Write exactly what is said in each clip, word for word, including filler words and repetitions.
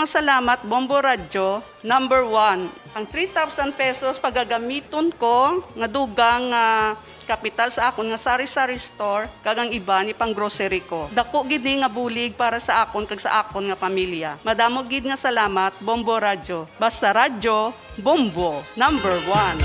Salamat, Bombo Radyo, number one. Ang three thousand pesos pagagamiton ko nga dugang nga kapital sa akon nga sari-sari store kag ang iban ipang-grocery ko. Dako gid ni nga bulig para sa akon kag sa akon nga pamilya. Madamo gid nga salamat, Bombo Radyo. Basta radyo, Bombo, number one.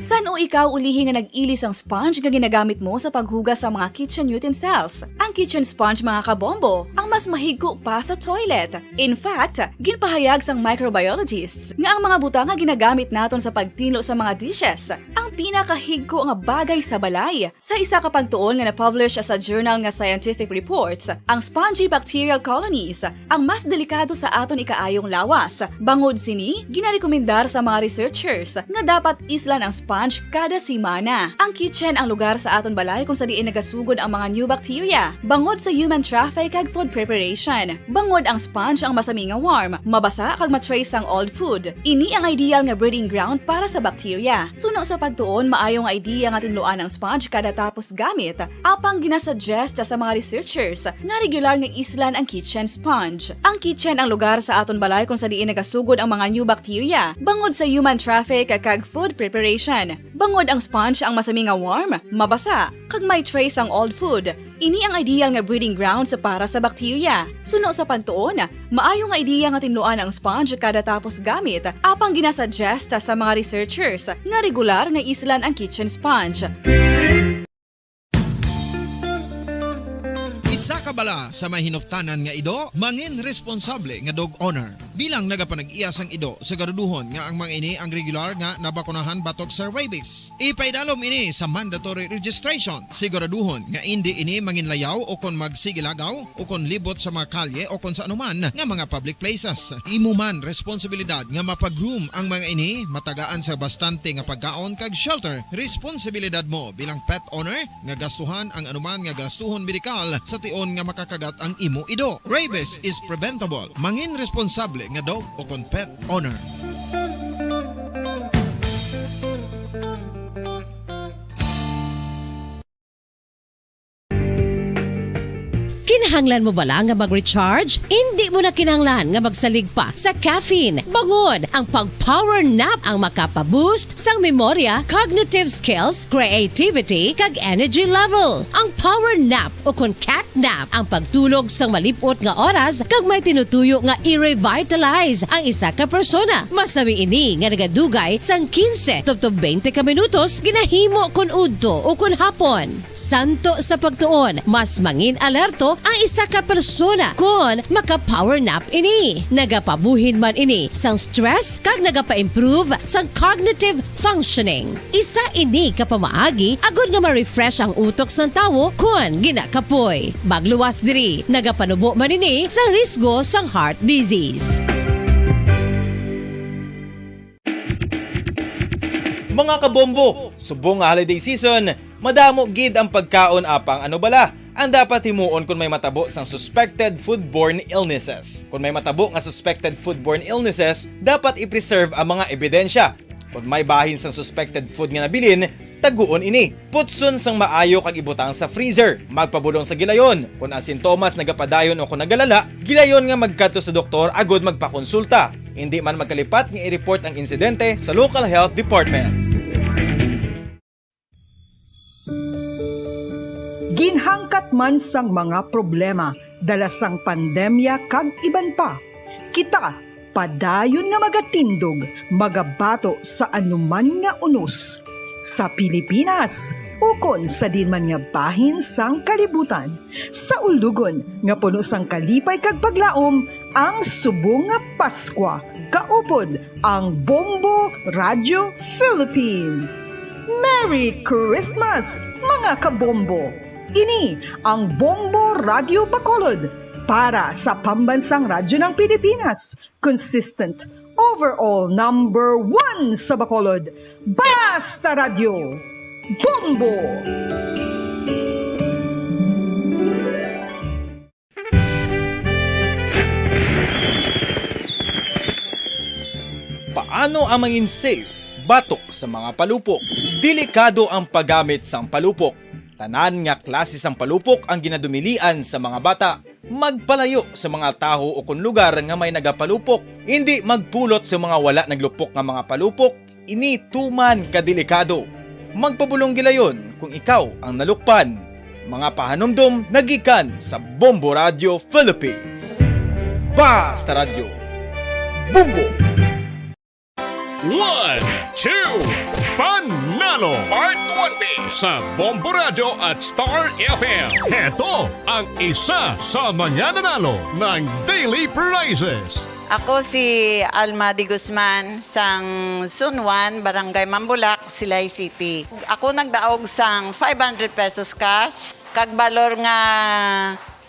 San-o ikaw ulihi nga nag-ili sang sponge nga ginagamit mo sa paghugas sa mga kitchen utensils? Ang kitchen sponge, mga kabombo, ang mas mahigko pa sa toilet. In fact, ginpahayag sang microbiologists nga ang mga butang nga ginagamit naton sa pagtinlo sa mga dishes ang pinakahigko nga bagay sa balay. Sa isa ka pagtuon nga na-publish sa journal nga Scientific Reports, ang spongy bacterial colonies ang mas delikado sa aton ikaayong lawas. Bangod sini, ginarekomendar sa mga researchers nga dapat islan ang sponge kada semana. Ang kitchen ang lugar sa aton balay kung sa diin nagasugod ang mga new bacteria, bangod sa human traffic kag food preparation. Bangod ang sponge ang masami nga warm, mabasa kag ma-trace sang old food. Ini ang ideal nga breeding ground para sa bacteria. Suno sa pagtuon, maayo nga idea nga tinluan ang sponge kada tapos gamit, apang ginasuggest sa mga researchers nga regular nga islan ang kitchen sponge. Ang kitchen ang lugar sa aton balay kung sa diin nagasugod ang mga new bacteria, bangod sa human traffic kag food preparation. Bangod ang sponge ang masami nga warm, mabasa, kag may trace ang old food. Ini ang ideal nga breeding grounds para sa bacteria. Suno sa pagtuon, maayo nga idea nga tinluan ang sponge kada tapos gamit, apang ginasuggest sa mga researchers nga regular nga islan ang kitchen sponge. Isa ka bala sa may hinuptanan nga ido, mangin responsable nga dog owner. Bilang nagapanag-iya sang ido, siguraduhon nga ang mga ini ang regular nga nabakunahan batok sa rabies. Ipaidalom ini sa mandatory registration. Siguraduhon nga indi ini manginlayaw o kon magsigilagaw o kon libot sa mga kalye o kon sa anuman nga mga public places. Imo man responsibilidad nga mapa-groom ang mga ini, matagaan sa bastante nga pagkaon kag shelter. Responsibilidad mo bilang pet owner nga gastuhan ang anuman nga gastuhon medikal sa tion nga makakagat ang imo ido. Rabies is preventable. Mangin responsable nga dog o kon pet owner. Kinahanglan mo bala nga mag-recharge? Indi mo na kinahanglan nga magsalig pa sa caffeine. Bangod ang pag-power nap ang makapa-boost sang memorya, cognitive skills, creativity, kag energy level. Ang power nap o kon cat nap ang pagtulog sang malip-ot nga oras kag may tinutuyo nga i-revitalize ang isa ka persona. Masami ini nga nagadugay sang quince tubtob twenty ka minutos ginahimo kon udto o kon hapon. Santo sa pagtuon, mas mangin-alerto ang isa ka persona kon maka-power nap ini. Nagapabuhin man ini sang stress kag nagapa-improve sang cognitive functioning. Isa ini ka pamaagi agod nga ma-refresh ang utok sang tawo kon ginakapoy. Magluwas diri, nagapanubo man ini sa risgo sang heart disease. Mga kabombo, subong nga holiday season, madamo gid ang pagkaon apang ano bala ang dapat himuon kon may matabo sang suspected foodborne illnesses. Kon may matabo nga suspected foodborne illnesses, dapat i-preserve ang mga ebidensya. Kon may bahin sang suspected food nga nabilin, taguon ini. Putson sang maayo kag ibutang sa freezer. Magpabulong sa gilayon. Kon ang sintomas nagapadayon o kon nagalala, gilayon nga magkadto sa doktor agod magpakonsulta. Indi man magkalipat nga i-report ang insidente sa local health department. Ginhangkat man sang mga problema dala sang pandemya kag iban pa, kita padayon nga magatindog, magabato sa anuman nga unos sa Pilipinas ukon sa diin man nga bahin sang kalibutan. Sa ulugon nga puno sang kalipay kag paglaom, ang subong nga Paskwa, kaupod ang Bombo Radio Philippines. Merry Christmas, mga kabombo! Ini ang Bombo Radio Bacolod para sa Pambansang Radyo ng Pilipinas, consistent, overall number one sa Bacolod. Basta Radyo, Bombo! Paano ang mangin safe batok sa mga palupok? Delikado ang paggamit sang palupok. Tanan nga klase sang palupok ang ginadumilian sa mga bata. Magpalayo sa mga tawo o kon lugar nga may nagapalupok. Hindi magpulot sa mga wala naglupok nga mga palupok. Ini tuman ka delikado. Magpabulong gilayon kung ikaw ang nalukpan. Mga pahanumdom nagikan sa Bombo Radio Philippines. Basta Radyo, Bombo! One, two, Panalo! Part twenty sa Bombo Radio at Star F M. Heto ang isa sa mga nanalo ng daily prizes. Ako si Alma de Guzman, sang Zone one, Barangay Mambulak, Silay City. Ako nagdaog sang five hundred pesos cash, kag balor nga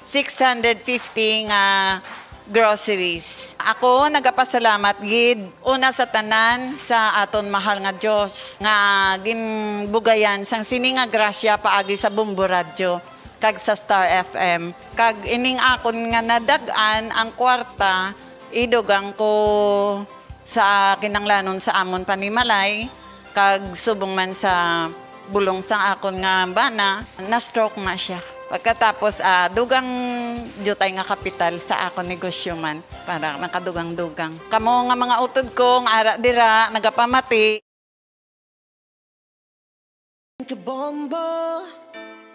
six hundred fifty nga groceries. Ako nagapasalamat gid una sa tanan sa aton mahal nga Dios nga ginbugayan sang sini nga grasya paagi sa Bombo Radyo kag sa Star F M. Kag ining akon nga nadag-an ang kwarta, idugang ko sa kinanglanon sa amon panimalay, kag subong man sa bulong sang akon nga bana, na-stroke na siya. Pagkatapos, ah, dugang diutay nga kapital sa akon negosyo man, para nakadugang-dugang. Kamo nga mga utod ko nga ara dira, nagapamati. Kabombo,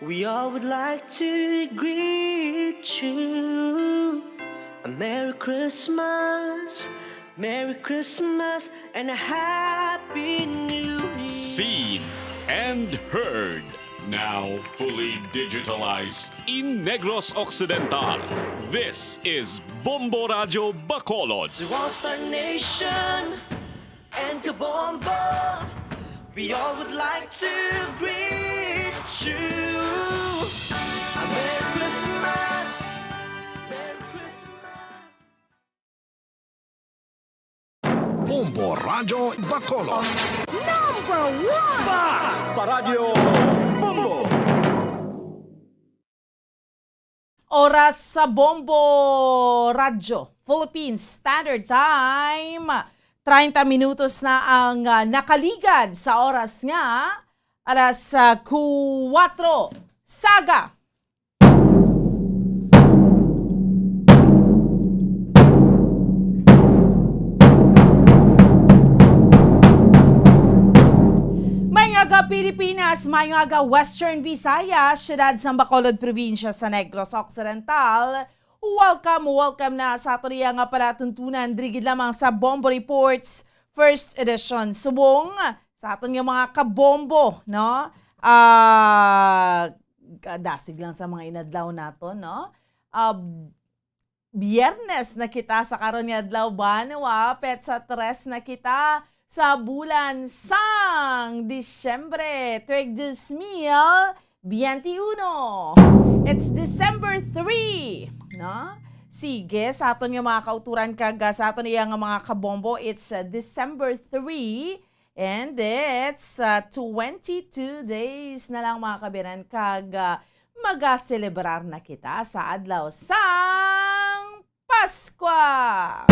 we all would like to greet you a Merry Christmas, Merry Christmas, and a Happy New Year. Seen and heard, now fully digitalized in Negros Occidental. This is Bombo Radyo Bacolod. To all Star Nation and Kabombo, we all would like to greet you a Merry Christmas, Merry Christmas. Bombo Radyo Bacolod. Number one! Basta Radyo Bombo! Oras sa Bombo Radyo, Philippine Standard Time. Treinta minutos na ang, ah, nakaligad sa oras nga alas, ah, kuwatro sa aga. Maayong aga, Pilipinas. Maayong aga, Western Visayas, siyudad sang Bacolod, probinsya sa Negros Occidental. Welcome, welcome na sa aton iya nga palatuntunan diri gid lamang sa Bombo Reports First Edition. Subong sa aton nga mga kabombo, no? Ah, kadasig lang sa mga inadlaw naton, no? Ah, Biyernes na kita sa karon nga adlaw, banwa, petsa tres na kita sa bulan sang Disyembre, tuig dos mil biyente uno. It's December three, no? Sige, sa aton nga mga kauturan kag, ah, sa aton iya nga mga kabombo, it's, ah, December three, and it's, ah, twenty-two days na lang, mga kabiran, kag, ah, magaselebrar na kita sa adlaw sang Paskwa!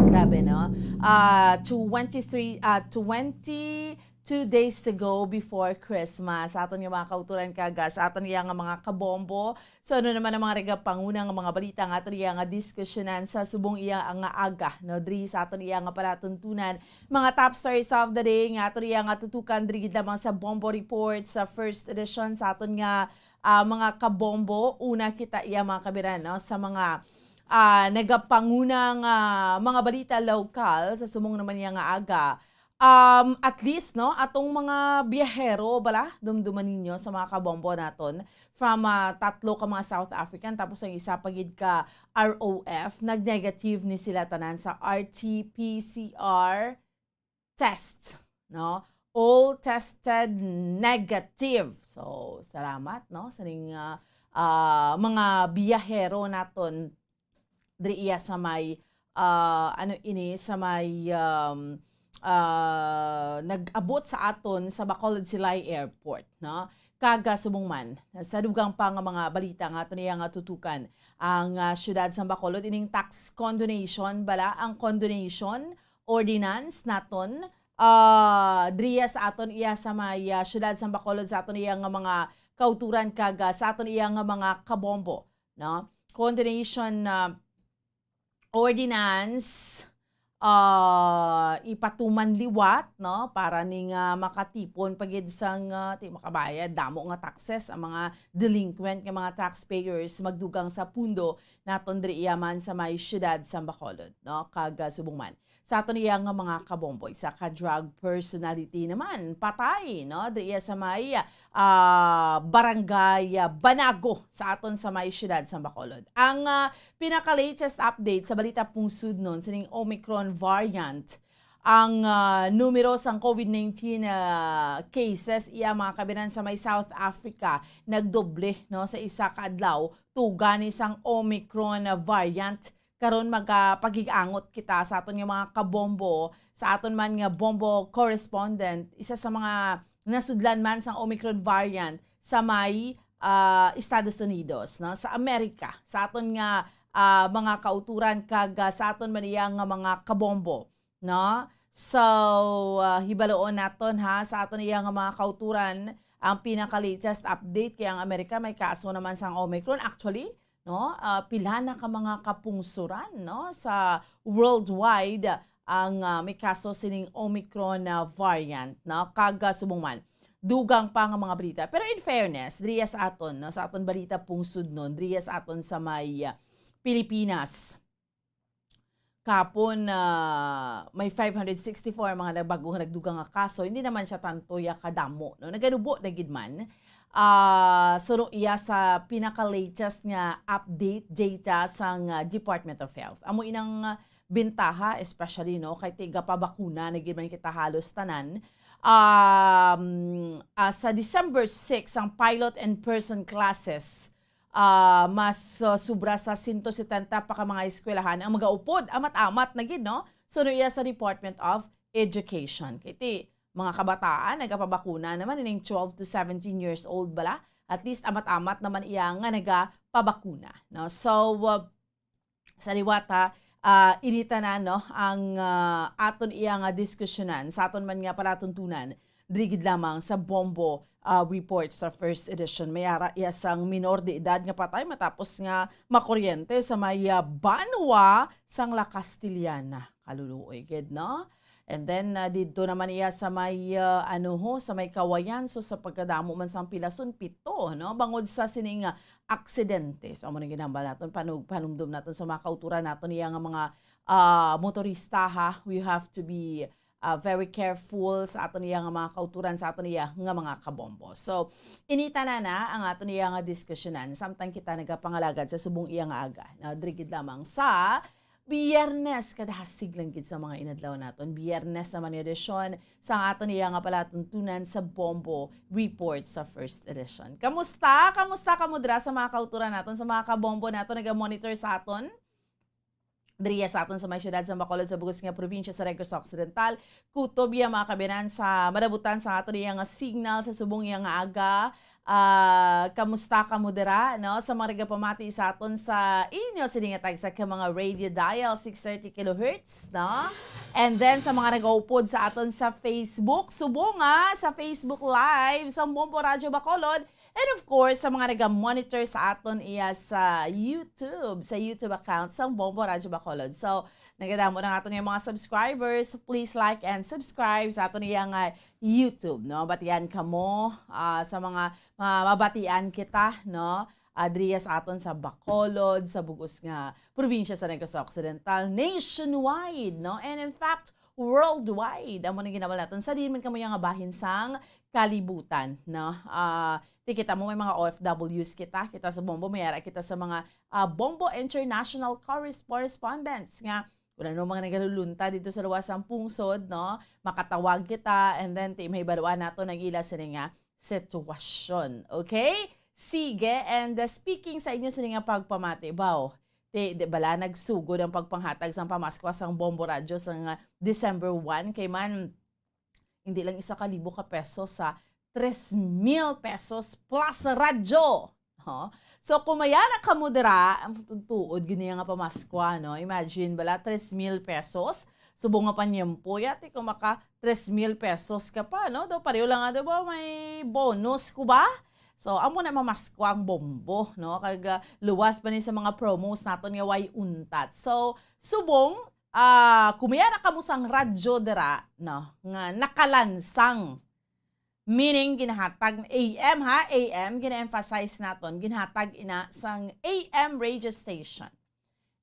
Grabe, no? Ah, twenty-three, ah, twenty-two days to go before Christmas. Sa aton nga mga kauturan kag, ah, sa aton iya nga mga kabombo. So, ano naman ang mga nagapanguna nga mga balita nga aton iya nga diskusyonan sa subong iya nga aga, no? Diri sa aton iya nga palatuntunan, mga top stories of the day nga aton iya nga tutukan diri gid lamang sa Bombo Report sa first edition sa aton nga ah, mga kabombo. Una kita iya, mga kabiran, no, sa mga, ah, nagapanguna nga mga balita lokal sa subong naman niya nga aga. Um, at least, no, atong mga biyahero, bala, dumduman ninyo sa mga kabombo naton from, ah, tatlo ka mga South African, tapos ang isa pa gid ka R O F, nag-negative ni sila tanan sa R T P C R test, no? All tested negative. So, salamat, no, sa ning, ah, ah, mga biyahero naton diri iya sa may, ah, ano ini, sa may, um, ah, nag-abot sa aton sa Bacolod Silay Airport, no? Kag, ah, subong man, sa dugang pa nga mga balita nga aton iya nga tutukan, ang, ah, siyudad sa Bacolod, ining tax condonation bala, ang condonation ordinance naton, ah, driya sa aton iya sa may, ah, siyudad sa Bacolod, sa aton iya nga mga kauturan kag, ah, sa aton iya nga mga kabombo, no? Coordination, ah, ordinance, ah, ipatuman liwat, no, para ni nga makatipon pa gid sang, ah, ti makabayad damo nga taxes ang mga delinquent nga mga taxpayers magdugang sa pundo naton diri iya man sa may siyudad sa Bacolod, no, kag, ah, subong man sa aton iya nga mga kabombo, isa ka drug personality naman patay, no, diri iya sa may, ah, barangay, ah, Banago sa aton sa may siyudad sa Bacolod. Ang, ah, pinaka-latest update sa balita pungsod nun sining Omicron variant, ang, ah, numero sang COVID nineteen, ah, cases iya mga kabinan sa may South Africa nagdoble, no, sa isa ka adlaw tuga ni sang Omicron variant. Karon magapagig-angot kita sa aton nga mga kabombo, sa aton man nga bombo correspondent, isa sa mga nasudlan man sang Omicron variant sa may, ah, Estados Unidos, no? Sa Amerika, sa aton nga, ah, mga kauturan kag, ah, sa aton man iya nga mga kabombo, no? So, ah, hibaloon naton ha, sa aton iya nga mga kauturan, ang pinaka-latest update kay ang Amerika may kaso naman sang Omicron. Actually, no, ah, pila na ka mga kapungsuran, no, sa worldwide ang, ah, may kaso sining Omicron, ah, variant, no, kag, ah, subong man dugang pa nga mga balita. Pero in fairness, diriya sa aton, no, sa aton balita pungsod nun, diriya sa aton sa may, ah, Pilipinas, kapon, ah, may five hundred sixty-four ang mga nagbago nga nagdugang nga kaso. Hindi naman siya tanto ya kadamo, no? Naganubo na gid man. Ah, suno iya sa pinaka-latest nga update data sang, ah, Department of Health. Amo inang, ah, bintaha, especially, no, kay tigapabakuna na gid man kita halos tanan. Um, ah, sa December six, ang pilot and person classes, ah, mas, ah, sobra sa sento setenta pa ka mga eskwelahan ang magaupod. Amat-amat na gid, no? Suno iya sa Department of Education. Kay ti, mga kabataan, nagapabakuna naman ining twelve to seventeen years old bala. At least, amat-amat naman iya nga nagapabakuna, no? So, ah, sa liwat, ha, ah, ini tanan, no, ang, ah, aton iya nga diskusyonan, sa aton man nga palatuntunan, diri gid lamang sa Bombo, ah, Report sa first edition. May ara iya sang minor de edad nga patay matapos nga makuryente sa may, ah, banwa sang La Castellana. Kaluluoy gid, no? And then, ah, didto naman iya sa may, ah, ano ho, sa may Kawayan. So, sa pagkadamo man sang pilason, pito, no? Bangod sa sining, ah, aksidente. So, amo nang ginhambal naton, panug-, panumdom naton sa mga kauturan naton iya nga mga, ah, motorista, ha. We have to be, ah, very careful sa aton iya nga mga kauturan, sa aton iya nga mga kabombo. So, ini tanan na ang aton iya nga diskusyonan samtang kita nagapangalagad sa subong iya nga aga. Na diri gid lamang sa Biyernes, kadasig lang gid sa mga inadlaw naton. Biyernes naman nga edisyon sa aton iya nga palatuntunan sa Bombo Report sa first edition. Kamusta? Kamusta kamo dira sa mga kauturan naton, sa mga kabombo naton naga-monitor sa aton? Diriya sa aton sa may siyudad sa Bacolod, sa bug-os nga probinsya sa Negros Occidental, kutob iya mga kabinan sa madabutan sa aton iya nga signal sa subong iya nga aga. Ah, kamusta kamo dira, no? Sa mga nagapamati sa aton sa inyo sini nga tagsa ka mga radio dial, six thirty kilohertz, no? And then sa mga nagaupod sa aton sa Facebook, subong nga sa Facebook Live sa Bombo Radyo Bacolod, and of course sa mga naga-monitor sa aton iya sa YouTube, sa YouTube account sa Bombo Radyo Bacolod. So, nagadamo na nga aton yung mga subscribers. Please like and subscribe sa aton iya nga YouTube, no? Batian kamo, ah, sa mga, mga mabatian kita, no? Ah, diriya sa aton sa Bacolod, sa bug-os nga probinsya sa Negros Occidental, nationwide, no? And in fact, worldwide. Amo nang ginawal naton sa diin man kamo nga bahin sang kalibutan, no? Ah, ti kita mo may mga O F Ws kita, kita sa Bombo, may ara kita sa mga, ah, Bombo International Corres-, Correspondents nga kung ano mga nagalulunta dito sa luwas sang pungsod, no? Makatawag kita, and then ti mahibaluan naton ang ila sini nga sitwasyon. Okay? Sige, and, uh, speaking sa inyo sini nga pagpamati, baw, ti, di bala nagsugod ang pagpanghatag sang pamaskwa sang Bombo Radyo sa nga December one, kay man, hindi lang isa ka libo ka pesos, sa tres mil pesos plus radyo. Ho? So, kung may ara kamo dira, ang tuod gini nga pamaskwa, no? Imagine, bala, tres mil pesos. Subong nga panyempo, yati kung maka tres mil pesos ka pa, no? Daw pareho lang nga, di ba, may bonus ko ba? So, amo na mamasko ang bombo, no? Kag, ah, luwas pa ni sa mga promos naton nga way untat. So, subong, ah, kumiara kamo sang radyo dira, no? Nga nakalansang. Meaning, ginahatag, A M ha, A M, gina-emphasize naton, ginahatag ina sang A M radio station.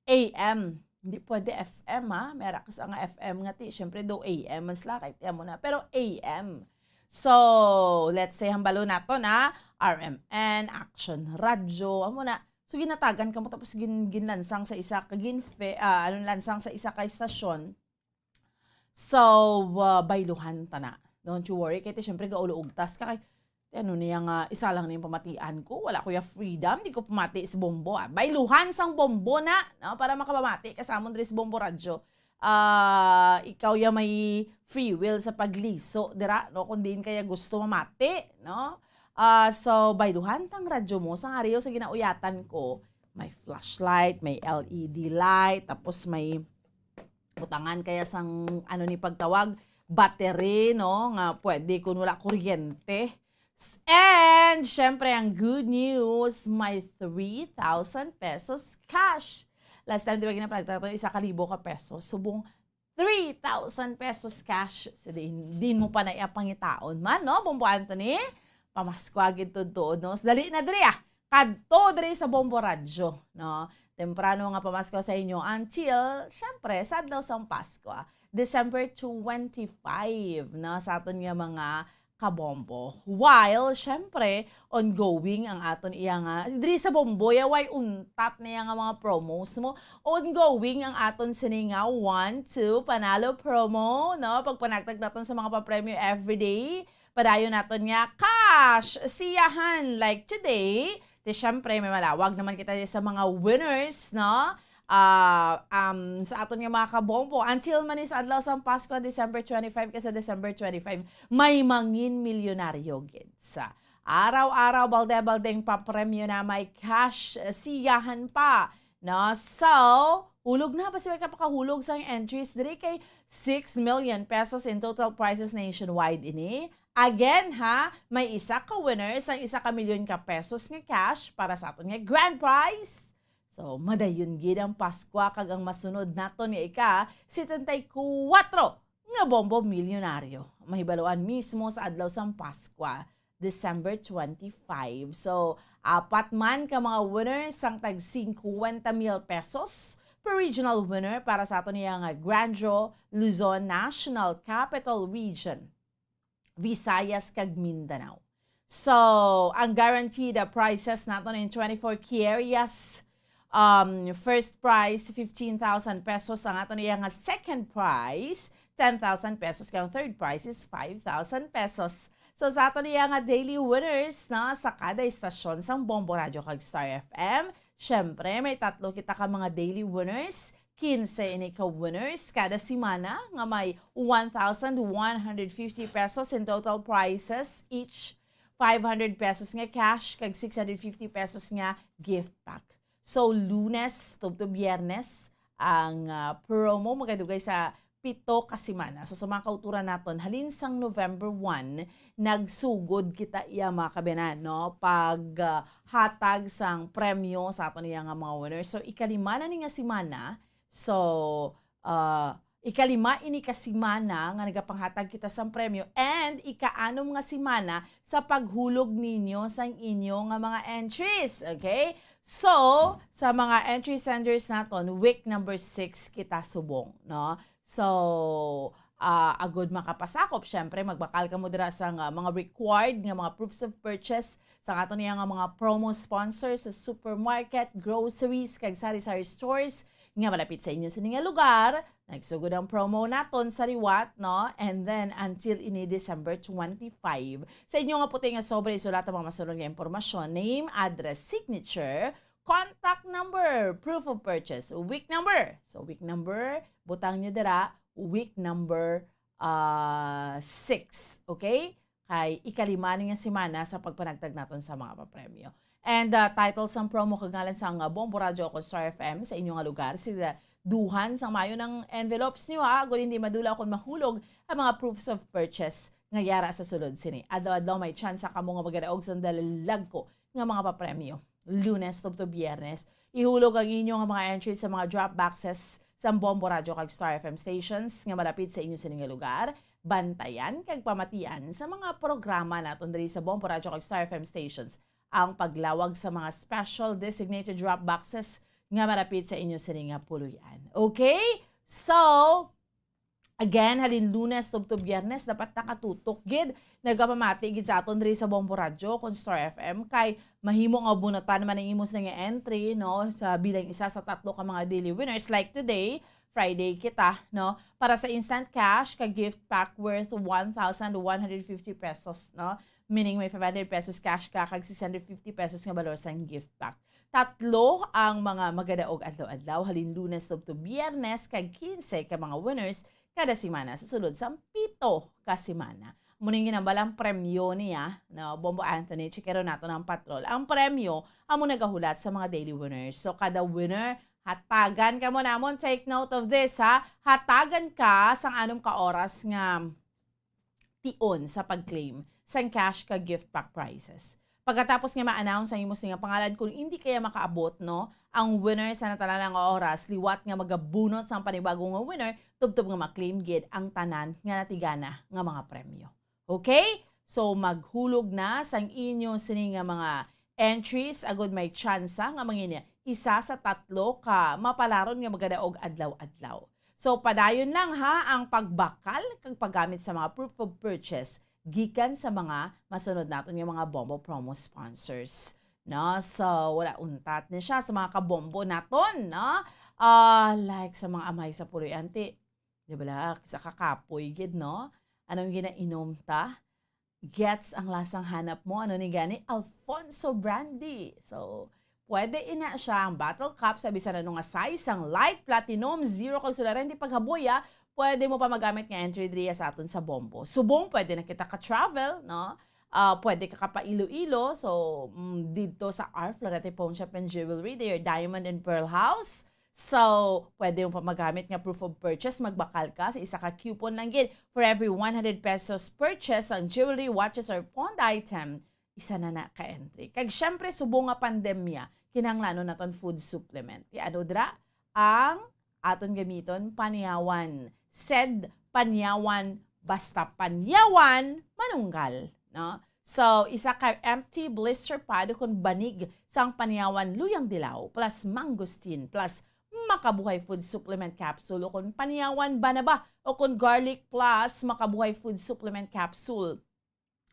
A M, hindi pwede F M ha, may ara ka sa nga F M nga ti, syempre do A M man sila, kay ti amo na, pero A M. So, let's say, hambalo nato na, R M N, Action Radio, amo na. So, ginatagan kamo tapos gin-, ginlansang sa isa ka ginfe-, ah, ano, lansang sa isa ka istasyon. So, ah, bayluhan ta na. Don't you worry. Kay ti, syempre, gaulo ugtas ka. Kay, ti, ano niya nga, isa lang ning pamatian ko. Wala ko ya freedom. Di ko pamati sa bombo, ah. Bayluhan sang bombo na, no? Para makapamati ka sa amon diri sa Bombo Radyo. Ah, ikaw ya may free will sa pagliso, dira, no? Kung diin kaya gusto mamati, no? Ah, so, bayluhan tang radyo mo. Sang ariyo sa ginauyatan ko, may flashlight, may L E D light, tapos may butangan kaya sang, ano ni pagtawag, battery, no? Nga pwede kung wala kuryente. S-, and, syempre, ang good news, may three thousand pesos cash. Last time, di ba, ginapanagtag to, isa ka libo ka pesos. Subong three thousand pesos cash. So, diin, diin mo pa na iya pangitaon man, no? Bombo Anthony, pamasko agad to, no? So, dali na diri, ah. Kadto diri sa Bombo Radyo, no? Temprano nga pamasko sa inyo until, syempre, sa adlaw sang Pasko, ah, December twenty-five, no? Sa aton nga mga kabombo. While, syempre, ongoing ang aton iya nga, diri sa Bombo, ya, way untat niya nga mga promos mo. Ongoing ang aton sini nga one, two, panalo promo, no? Pagpanagtag naton sa mga papremyo everyday. Padayon naton nga cash siyahan. Like today, di syempre, may malawag naman kita sa mga winners, no? Ah, um, sa aton nga mga kabombo. Until man ni sa adlaw sang Pasko, December twenty-five, kay sa December twenty-five, may mangin milyonaryo gid. Sa araw-araw, balde-baldeng papremyo na, may cash siyahan pa, no? So, hulog na, basi way ka pakahulog sang entries diri kay six million pesos in total prizes nationwide ini. Again, ha, may isa ka winner sang isa ka milyon ka pesos nga cash para sa aton nga grand prize. So, madayon gid ang Paskwa kag ang masunod naton nga ika setenta y kuwatro nga bombo milyonaryo. Mahibaluan mismo sa adlaw sang Paskwa, December twenty-five. So, apat man ka mga winners sang tag singkwenta mil pesos per regional winner para sa aton iya nga Grand Draw Luzon, National Capital Region, Visayas, kag Mindanao. So, ang guaranteed, uh, prizes naton in twenty-four Kerias, um, first prize, fifteen thousand pesos. Ang aton iya nga second prize, ten thousand pesos. Kay ang third prize is five thousand pesos. So, sa aton iya nga daily winners, na sa kada istasyon sang Bombo Radio kag Star F M, syempre, may tatlo kita ka mga daily winners. Quince ini ka winners kada semana nga may one thousand one hundred fifty pesos in total prizes each, five hundred pesos nga cash, kag six hundred fifty pesos nga gift pack. So, Lunes tubtob Biyernes ang, ah, promo, magadugay sa pito ka semana. So, sa mga kauturan naton, halin sang November one, nagsugod kita iya, mga kabayan, no? Pag, ah, hatag sang premyo sa aton iya nga mga winners. So, ikalima na ni nga semana. So, ah, ikalima ini ka semana nga nagapanghatag kita sang premyo, and ikaanom nga semana sa paghulog ninyo sang inyo nga mga entries, okay? So, sa mga entry senders naton, week number six kita subong, no? So, ah, agud makapasakop, syempre, magbakal kamo dira sa nga mga required nga mga proofs of purchase sa aton niya nga mga promo sponsors sa supermarket, groceries, kag sari-sari stores nga malapit sa inyo sini nga lugar. Nagsugod ang promo naton sa liwat, no? And then, until ini December twenty-five. Sa inyo nga puti nga sobre, isulat ang mga masunod nga impormasyon: name, address, signature, contact number, proof of purchase, week number. So, week number, butang nyo dira, week number, ah, six. Okay? Kay ikalima ni nga semana sa pagpanagtag naton sa mga papremyo. And, ah, title sang promo kag ngalan sang, ah, Bombo Radio o Star F M sa inyo nga lugar, sila Duhan sang maayo nga envelopes niyo, ha, agod hindi madula kon mahulog ang mga proofs of purchase nga yara sa sulod sini. Adlaw-adlaw may tsansa kamo nga magadaog sang dalagko nga mga papremyo. Lunes tubtob Biyernes, ihulog ang inyo nga mga entries sa mga drop boxes sang Bombo Radyo kag Star F M stations nga malapit sa inyo sini nga lugar. Bantayan kag pamatian sa mga programa naton diri sa Bombo Radyo kag Star F M stations ang paglawag sa mga special designated drop boxes nga malapit sa inyo sini nga puloy-an. Okay? So, again, halin Lunes tubtob Biyernes, dapat nakatutok gid, nagapamati gid sa aton diri sa Bombo Radyo kon Star F M, kay mahimo nga bunutan man ang imo sini nga entry, no, sa bilang isa sa tatlo ka mga daily winners. Like today, Friday kita, no? Para sa instant cash ka gift pack worth one thousand one hundred fifty pesos, no? Meaning may five hundred pesos cash ka kag six hundred fifty pesos nga balor sang gift pack. Tatlo ang mga magadaog adlaw-adlaw, halin Lunes tubtob Biyernes, kag kinse ka mga winners kada semana sa sulod sang pito ka semana. Amo ning ginhambal ang premyo niya, no? Bombo Anthony, chikero naton ang patrol. Ang premyo amo nagahulat sa mga daily winners. So, kada winner, hatagan kamo namon. Take note of this, ha? Hatagan ka sang anom ka oras nga tion sa pag-claim sang cash ka gift pack prizes. Pagkatapos nga ma-announce ang imo sini nga pangalan, kung hindi kaya makaabot, no, ang winner sa natanan nga oras, liwat nga magabunot sang panibago nga winner, tubtob nga ma-claim gid ang tanan nga natigana nga mga premyo. Okay? So, maghulog na sang inyo sini nga mga entries agud may tsansa nga mangin isa sa tatlo ka mapalaron nga magadaog adlaw-adlaw. So, padayon lang, ha, ang pagbakal kag paggamit sa mga proof of purchase gikan sa mga masunod naton nga mga Bombo Promo sponsors. No? So, wala, untat ni siya sa mga kabombo naton, no? Ah, like sa mga amay sa puloy-an ti, di ba, sa kakapoy gid, no? Anong ginainom ta? Gets ang lasang hanap mo? Ano ni gani? Alfonso Brandy. So, pwede ina siya ang bottle cup sa bisan ano nga size, sang light, platinum, zero kag solar, hindi paghaboya, pwede mo pa magamit nga entry diriya sa aton sa Bombo. Subong, pwede na kita ka-travel, no? Ah, pwede ka ka pa Iloilo. So, mm, dito sa R Florete Pawn Shop and Jewelry, their Diamond and Pearl House. So, pwede mo pa magamit nga proof of purchase, magbakal ka sa isa ka coupon lang gid. For every one hundred pesos purchase ang jewelry, watches, or pawned item, isa na na ka entry. Kag syempre, subong nga pandemya, kinahanglanon naton food supplement. Ti ano dira? Ang aton gamiton, panyawan. Said panyawan, basta panyawan, manunggal, no? So, isa ka empty blister pad ukon banig sang panyawan luyang dilaw, plus mangosteen, plus Makabuhay Food Supplement Capsule ukon panyawan banaba ukon garlic, plus Makabuhay Food Supplement Capsule.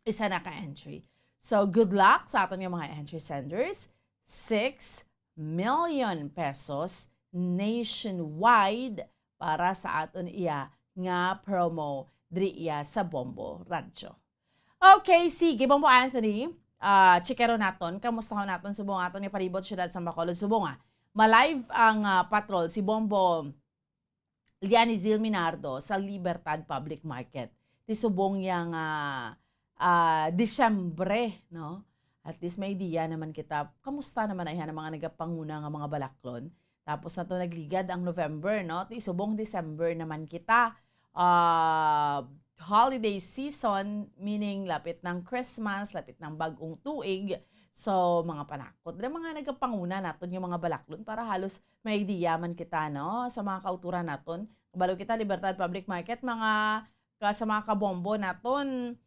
Isa na ka entry. So, good luck sa aton nga mga entry senders. Six million pesos nationwide para sa aton iya nga promo diri iya sa Bombo Radyo. Okay, sige, Bombo Anthony. Ah, chikero naton, kamustahon naton subong aton nga palibot, siyudad sa Bacolod. Subong, ah, ma-live ang, ah, patrol si Bombo Lianizil Minardo sa Libertad Public Market. Ti subong yang, ah, ah, Disyembre, no? At least may idea naman kita. Kamusta naman ay ang mga nagapanguna nga mga balaklon? Tapos na to nagligad ang November, no? Ti subong December naman kita. Ah, holiday season, meaning lapit ng Christmas, lapit ng bagong tuig. So, mga panakot. Dira mga nagapanguna naton yung mga balaklon para halos may idea man kita, no? Sa mga kauturan naton. Kabalo kita, Libertad Public Market, mga ka, sa mga kabombo naton,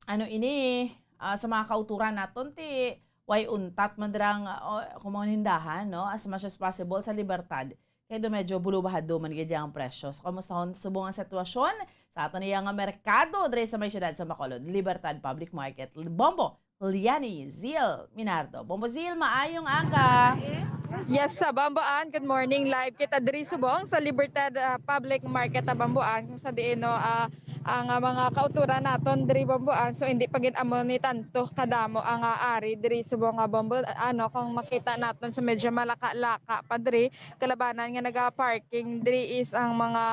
ano ini, ah, sa mga kauturan naton, ti, way untat man dirang, ah, o, kung mga nindahan, no? As much as possible sa Libertad. Kay do medyo bulubahado man gid ang presyo. So, kamusta hon subong ang sitwasyon sa aton iya nga merkado diri sa may siyudad sa Bacolod, Libertad Public Market? Bombo Lianizil Minardo. Bombo Zil, maayong aga. Yes, sa Bombo Ann, good morning. Live kita diri subong sa Libertad, ah, Public Market, ah, Bombo Ann, kung sa diin, no, ah, ang, ah, mga kauturan naton diri Bombo Ann. So, hindi pa gid amo ni tanto kadamo ang, ah, ari diri subong, ah, Bombo, ano, kung makita naton sa medyo malaka-laka pa diri, kalabanan nga naga-parking diri is ang mga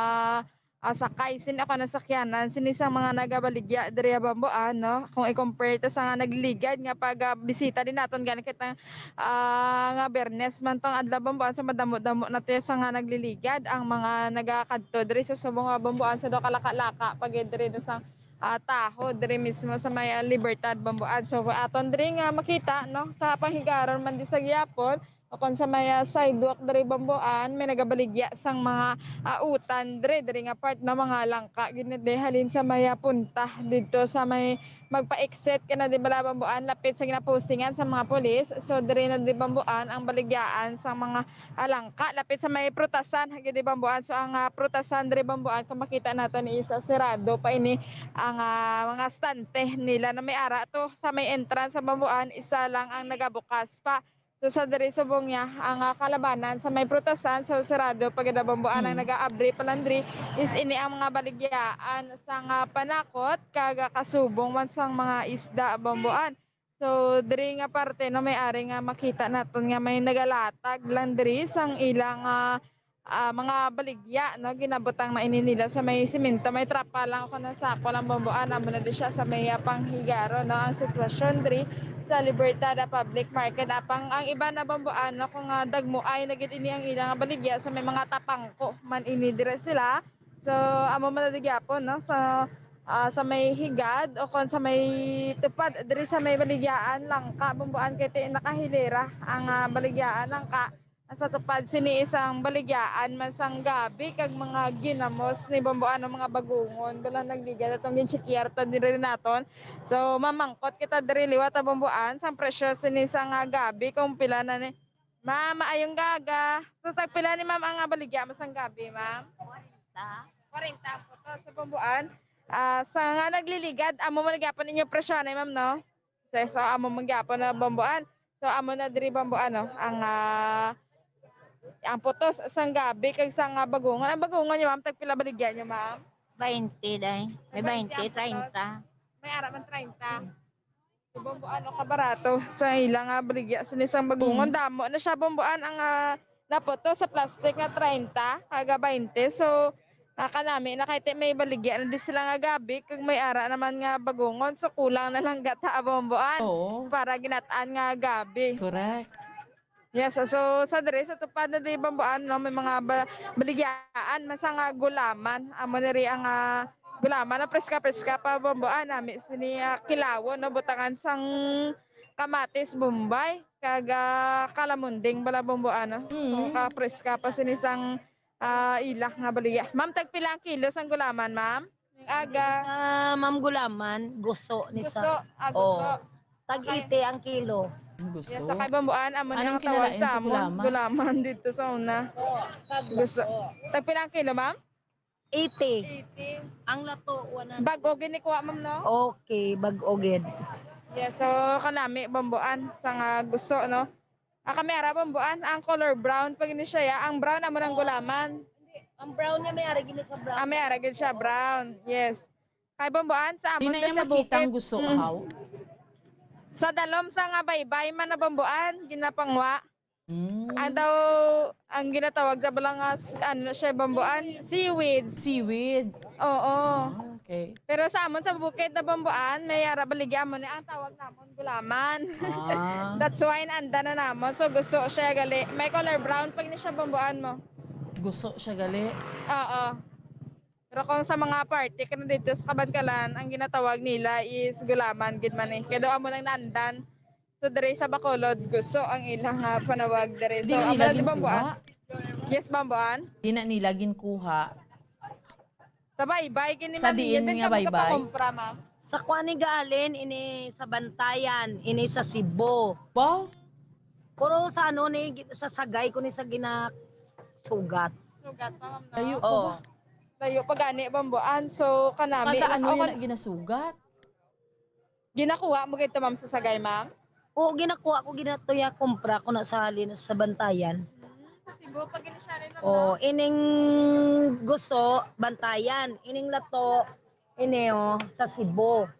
ah, sakay sini ako nasakyanan sini sa mga nagabaligya diri, ah, Bamboan, no? Kung i-compare ta sa nga nagliligad nga pag, ah, bisita din naton gani kitang, ah, nga Biyernes man tong adlaw, Bamboan, so madamo-damo na to sa nga nagliligad ang mga nagakadto diri sa subong, ah, Bamboan, sa daw kalaka-laka pa gid diri, no, sa, ah, taho diri mismo sa may, ah, Libertad, Bamboan. So aton diri nga makita, no, sa panghigaron man di sa gihapon, o kon sa may, ah, sidewalk diri, Bamboan, may nagabaligya sang mga, ah, utan diri, diri nga part na mga langka gid ni, halin sa may, ah, punta didto sa may magpa-exit ka na, di bala, Bamboan, lapit sa ginapostingan sa mga pulis. So diri na di, Bamboan, ang baligyaan sa mga, ah, langka lapit sa may prutasan gid di, Bamboan. So ang, ah, prutasan diri, Bamboan, kung makita nato ni isa, sirado pa ini ang, ah, mga stante nila na may ara to sa may entrance sa, Bamboan, isa lang ang nagabukas pa. So sa diri subong niya ang, ah, kalabanan sa may prutasan, so sarado pa gid, Bamboan, ang nagaabri pa lang diri is ini ang mga baligyaan sang, ah, panakot kag, ah, kasubong man sang mga isda, Bamboan. So diri nga parte, no, may ari nga makita naton nga may nagalatag lang diri sang ilang, ah, ah, mga baligya, no, ginabutang na ini nila sa may simento, may trapa lang o kon sa sako lang, Bamboan, amo na di siya sa may, ah, panghigaron, no, ang sitwasyon diri sa Libertad, ah, Public Market. Apang ang iba na, Bamboan, no, kung, ah, dagmoay na gid ini ang ilang baligya, sa may mga tapangko man ini diri sila. So amo man na di gyapon, no, sa, ah, sa may higad o kon sa may tupad diri sa may baligyaan langka, Bamboan, kay ti-, nakahilera ang, ah, baligyaan langka. Sa tupad sini isang baligyaan man sang gabi kag mga ginamos ni, Bamboan, ang mga bagungon. Bala nagligad atong ginchekyar ta diri naton. So mamangkot kita diri liwat, ah, Bamboan, sang presyo sini sang, ah, gabi kung pila na ni. Ma'am, maayong aga. So tagpila ni ma'am ang, ah, baligya mo sang gabi, ma'am? Kwarenta. Kwarenta ang putos sa, Bamboan. Ah, sa nga nagliligad, amo man gyapon inyong presyo ni, ma'am, no? So, so amo man gyapon na, Bamboan. So amo na diri, Bamboan, no, ang, ah, ang putos sang gabi kag sang, ah, bagungon. Ang bagungon niyo, ma'am, tagpila baligya niyo, ma'am? Baynte, day. May baynte, treinta. May ara man treinta. So, Bamboan, no, kabarato sa ilang, ah, baligya sini sang bagungon. Damo na siya, Bamboan, ang, ah, naputos sa plastic nga treinta kag baynte. So, ah, kanami na kay ti may baligya na di sila nga gabi kag may ara naman nga bagungon. So kulang na lang gata, Bamboan, para ginat-an nga gabi. Correct. Yes, so sa diri sa tupad na di, Bamboan, no, may mga ba-, baligyaan man sa nga gulaman. Amo diri ang, ah, gulaman na preska-preska pa, Bamboan, nami sini, ah, kilawon, no, butangan sang kamatis, Bombay, kag, ah, kalamunding bala, Bamboan, no. So kapreska pa sini sang, ah, ila nga baligya. Ma'am, tagpila ang kilo sang gulaman, ma'am? Aga. Sa Ma'am Gulaman, guso ni sa. Guso, ah, guso. Tag-iti ang kilo. Guso. Yes, sa kay Bamboan, amo ni ang tawag sa amon gulaman dito sa una. Guso. Tagpila ang kilo, ma'am? Eighty. Eighty. Ang lato, one hundred. Bag-o gid ni kuha, ma'am, no? Okay, bag-o gid. Yes, so kanami, Bamboan, sa nga guso, no? Ah, kami ara, Bamboan, ang color brown pa gini siya, ya. Ang brown amo nang gulaman. Hindi, ang brown niya may ara gini sa brown. Ah, may ara gid siya brown. Yes. Kay, Bamboan, sa amon na sa bukid. Di na niya makita ang guso, mm, haw? Sa dalom sa nga baybay man na, Bamboan, ginapangwa. Mm. Ang daw, ang ginatawag sa bala nga s-, ano na siya, Bamboan, seaweeds. Seaweed. Oo. Ah, okay. Pero sa amon sa bukid na, Bamboan, may ara baligya mo ni ang tawag namon gulaman. Ah. That's why naanda na namon. So guso siya gali. May color brown pag ni siya, Bamboan, mo. Guso siya gali. Oo. Pero kung sa mga party ka na dito sa Kabankalan, ang ginatawag nila is gulaman gid man eh. Kaya daw amo nang naandan. So diri sa Bacolod, guso ang ilang, ah, panawag diri. So, di nila ginkuha? Bamboan. Yes, Bamboan. Di na nila ginkuha. Sa baybay, kini sa diin nga baybay? Sa kuan ni gahalin, ini sa Bantayan, ini sa Cebu. Wow. Pero sa ano ni, sa Sagay ko ni sa ginasugat. Sugat pa, ma'am, no? Layo pa ba? Layo pa gani, Bamboan. So, kanami. Kada ano yan ginasugat? Ginakuha mo gid to, ma'am, sa Sagay, ma'am? Oo, ginakuha ko, ginatuya, kumpra ko na sa halin sa Bantayan. Hmm, sa Cebu, pag ini siya rin, ma'am, no? Oo, ining guso, Bantayan. Ining lato, ini, oh, sa Cebu.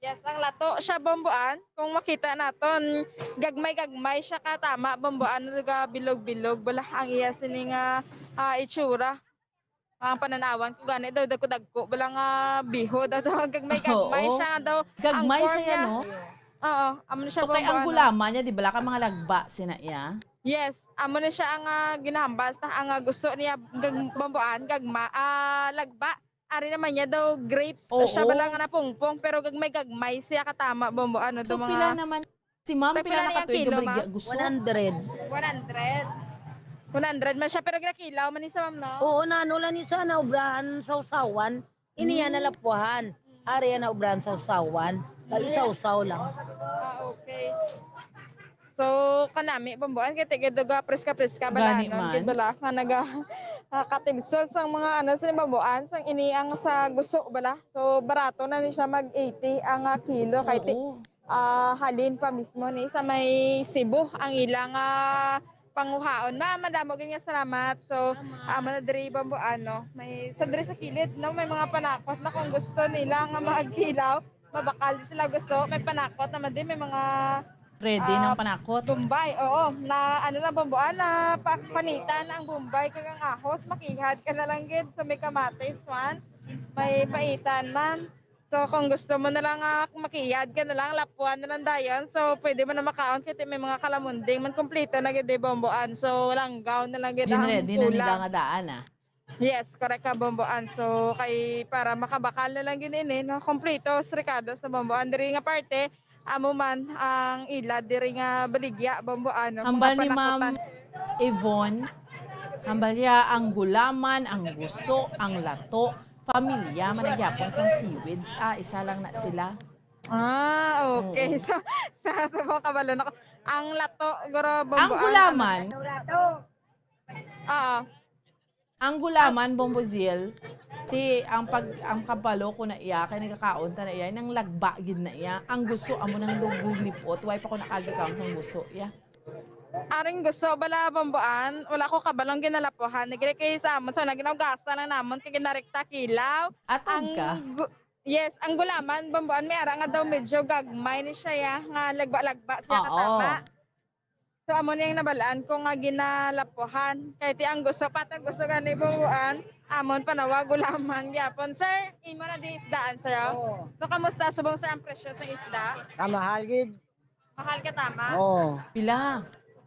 Yes, ang lato siya, Bamboan. Kung makita naton, gagmay-gagmay siya ka, tama, Bamboan, nga bilog-bilog, bala ang iya sini nga, ah, itsura. Ang pananawan ko gani daw, dagko-dagko bala nga bihod, daw gagmay-gagmay Oo. siya nga daw. Ang Gagmay form siya, niya, no? Oo, amo na siya, Okay, ang Bamboan, no? gulaman niya, di bala ka mga lagba, sina iya? Yes, amo na siya ang, ah, ginahambal, ta, ang, ah, gusto niya, gag-, Bamboan, gagma, ah, lagba. Ari naman niya daw, grapes siya Oo. bala nga napungpong, pero gagmay-gagmay siya katama, Bamboan, no, So, daw pila mga naman, si ma'am, Tag pila pila na ka ang tuig kilo, nga baligya ma'am? gusto? One hundred. One hundred. One hundred man siya, pero ginakilaw man ni sa ma'am, no? Oo, nano lang ni sa naubrahan sa usawan. Ini yan Hmm. nalapuhan. Ari yan naubrahan sa usawan. Kay isawsaw lang. Ah, okay. So, kanami, Bamboan, kay tigid duga, preska-preska, bala, Gani no? man. Gid bala, nga naga-, nakatibsol sang mga, ano, sa Bamboan, sang ini ang sa guso, bala. So, barato na ni siya mag eighty ang, ah, kilo. Kay ti-, Oo. ah, halin pa mismo ni sa may Cebu ang ilang, ah, panguhaon. Ma'am, madamo gid nga salamat. So, Salamat. amo na diri, Bamboan, no? May, sa diri sa kilid, no? May mga panakot na kung gusto nila nga magkilaw, mabakal di sila gusto. May panakot naman din, may mga, Ready ah, ng panakot? Bombay. Oo, na ano na, Bamboan, na pa-, panitan ang Bombay kag ang ahos, makihad ka na lang gid sa may kamatis, man. May paitan man. So, kung gusto mo na lang, ah, makiyad ka na lang, lapuan na lang dayon. So, pwede mo na makaon kay may mga kalamunding man, kumpleto na gid, di, Bamboan. So, langgaw na lang gid ang Ginready na nila kulang. nga daan, ah. Yes, correct ka, Bamboan. So, kay para makabakal na lang gid ini, no? Kumpleto, rekados na, Bamboan. Diri nga parte, amo man ang ila diri nga baligya, Bamboan, no? Mga Hambal ni Ma'am panakotan. Yvonne, hambal niya ang gulaman, ang guso, ang lato, Pamilya man na gyapon sang seaweeds, ah, isa lang na sila. Ah, okay. Oo. So, sa, sa mga kabalo na ko, ang lato, guro, Ang Bamboan, ano? gulaman, Oo. Ang gulaman, Bombozil, ti, ang pag, ang kabalo ko na iya, kay nagakaon ta na iya, nang lagba gid na iya. Ang guso, amo nang duguglipot, way pa ko nakagikaon sang guso, iya. Aring gusto bala, Bamboan, wala ko kabalong ginalapuhan. Nagre kay sa amon, sa naginaugasan lang namon kay ginarekta kilaw. Atog Ang ka? gu-, yes, ang gulaman, Bamboan, may ara nga daw medyo gagmay ni siya, ya, nga lagba-lagba siya Oo. katama. So, amo niyang nabalaan ko nga ginalapuhan. Kay ti ang gusto, patag gusto gani, Bamboan, amon panawa gulaman gyapon. Sir, imo na di isdaan, sir, oh? Oo. So, kamusta subong, sir, ang presyo sa isda? Kamahal gid. Mahal ka tama? Oo. Pila?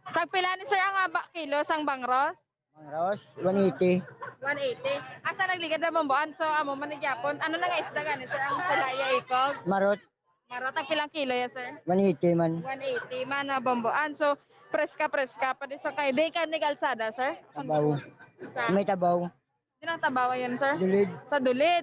Tag pila ni sir ang, ah, ba-, kilo sang bangros? Bangros, one eighty. One eighty. Asa nagligad na, Bamboan? So, amo man ni gyapon. Ano na nga isda gani, sir, ang pula iya ikog? Marot. Marot, tag pilang kilo ya, sir? One eighty man. One eighty man na, Bamboan. So, preska-preska pa di sa kay. Di ka ni kalsada, sir? Tabaw. Sa? May Tabaw. Di nang Tabaw yan, sir? Dulid. Sa Dulid.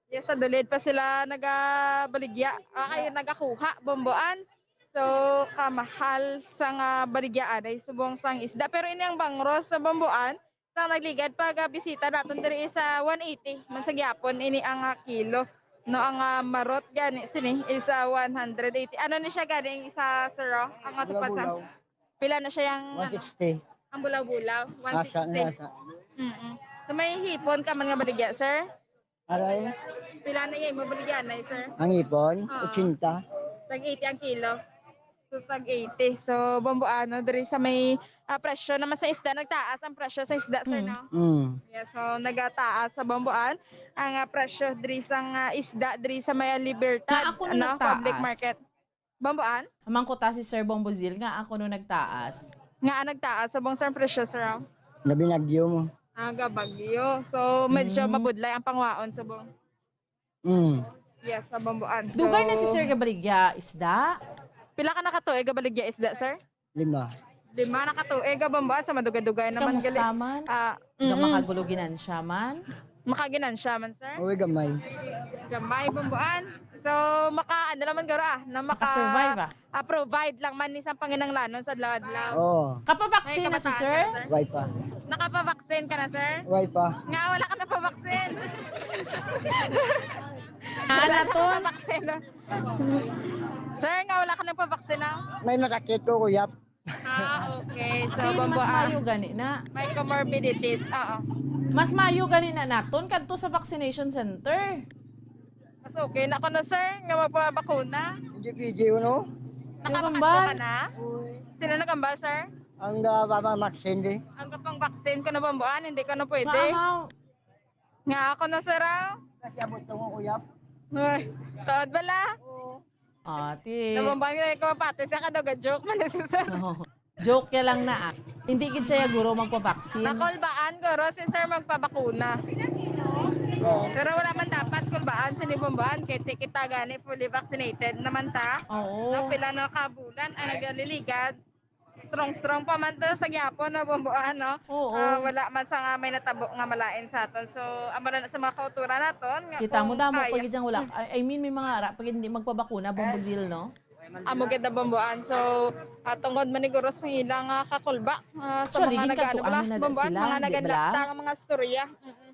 Yes, sa Dulid pa sila nagabaligya. Ah, ay, nagakuha, Bamboan. So, kamahal sa nga baligya, aday, subong sang isda. Pero ini ang bangros sa Bamboan, sa nagligad pag, ah, bisita naton diri is, ah, one eighty man sa gyapon. Ini ang, ah, kilo. No, ang, ah, marot gani sini is, ah, one hundred eighty. Ano ni siya gani ang isa, sir, oh? Ang atupad sa Bulaw-bulaw. Pila na siya yang, ano? One sixty. Ang bulaw-bulaw, Asa na one sixty. Asa? Mm-mm. So, may hipon ka man nga baligya, sir? Aray. Pila na iya imo baligya na, sir? Ang ipon, Ah. Ochenta. Tag eighty ang kilo. So, tag eighty. So, Bamboan, diri sa may, ah, presyo naman sa isda, nagtaas ang presyo sa isda, sir, Mm. no? Mm. Yeah, so, nagataas sa Bamboan ang, ah, presyo diri sa nga isda diri sa may Libertad, Na ako na no, public nagtaas. market. Bamboan? Amang kuta si Sir Bombozil nga ako no nagtaas. Nga nagtaas sa bang, sir, presyo, sir, ah? Nabinagyo mo. Ah, gabagyo. So, medyo Mm. mabudlay ang pangwaon sa bang. Mm. Yes, sa Bamboan. So, Dugay na si Sir gabaligya isda? Pila ka nakatuig gabaligya isda, sir? Lima. Lima nakatuig, ah, Bamboan, sa madugay-dugay naman Kamusta gali. man? Ah, Nga mm. makagulo ginansya man? Makaginansya man, sir? Uy, gamay. Gamay, Bamboan. So, maka, ano naman garo, ah, na maka, Maka-survive, ah. ah, provide lang man ni sa panginahanglanon sa adlaw-adlaw. Oo. Kapabaksin May na si kabataan sir? ka na, sir? Way pa. Nakapabaksin ka na, sir? Way pa. Nga, wala ka na pabaksin. Ah, Wala na to. ka pabaksin, ah. Sir, nga wala ka nagpabaksin, ah? May masakit ko, kuya. Ah, okay. So, Kay mas Bamboan, mayo gani na. may comorbidities. Oo. Mas mayo gani na naton kadto sa vaccination center. Mas okay na ko na, sir, nga magpabakuna. Hindi pwede yun, oh. Nakapakadto Gambal. ka na? Sino nagambal, sir? Ang, ah, mama Maxine, di. Ang kapang vaccine ko na, Bamboan, hindi ko na pwede. Nga, amaw. Nga ako na, sir, ah. Nakiabot ka mo, kuya? Ay, taod bala. Oo. Ah, ti- Nabambang na ko, pati siya, kadaga joke man si sir. Oo. Joke ya lang na, ah. Hindi gid siya, guro, magpa-vaccine. Nakulbaan, guro, si sir magpabakuna. Oo. Pero wala man dapat kulbaan si ni Bomboan, kay ti kita gani fully vaccinated naman ta. Oo. Nga pila na ka bulan ang nagaliligad. Strong, strong pa man to sa gyapon na Bomboan, no? Oo. Ah, wala man sa nga may natabo nga malain sa aton. So, amo na sa mga kauturan naton nga Kita mo, kung damo kaya. pa gid yang wala. I, I mean, may mga ara pa gid hindi magpabakuna, Bombo Zil, no? Amo gid na Bomboan. So, ah, tungod man ni guro sa ilang, ah, kakulba, ah, sa Actually, mga nag-ano ginkantuan bala, na na Bomboan, sila, mga di bala? nagandata nga mga storya. Mm-mm.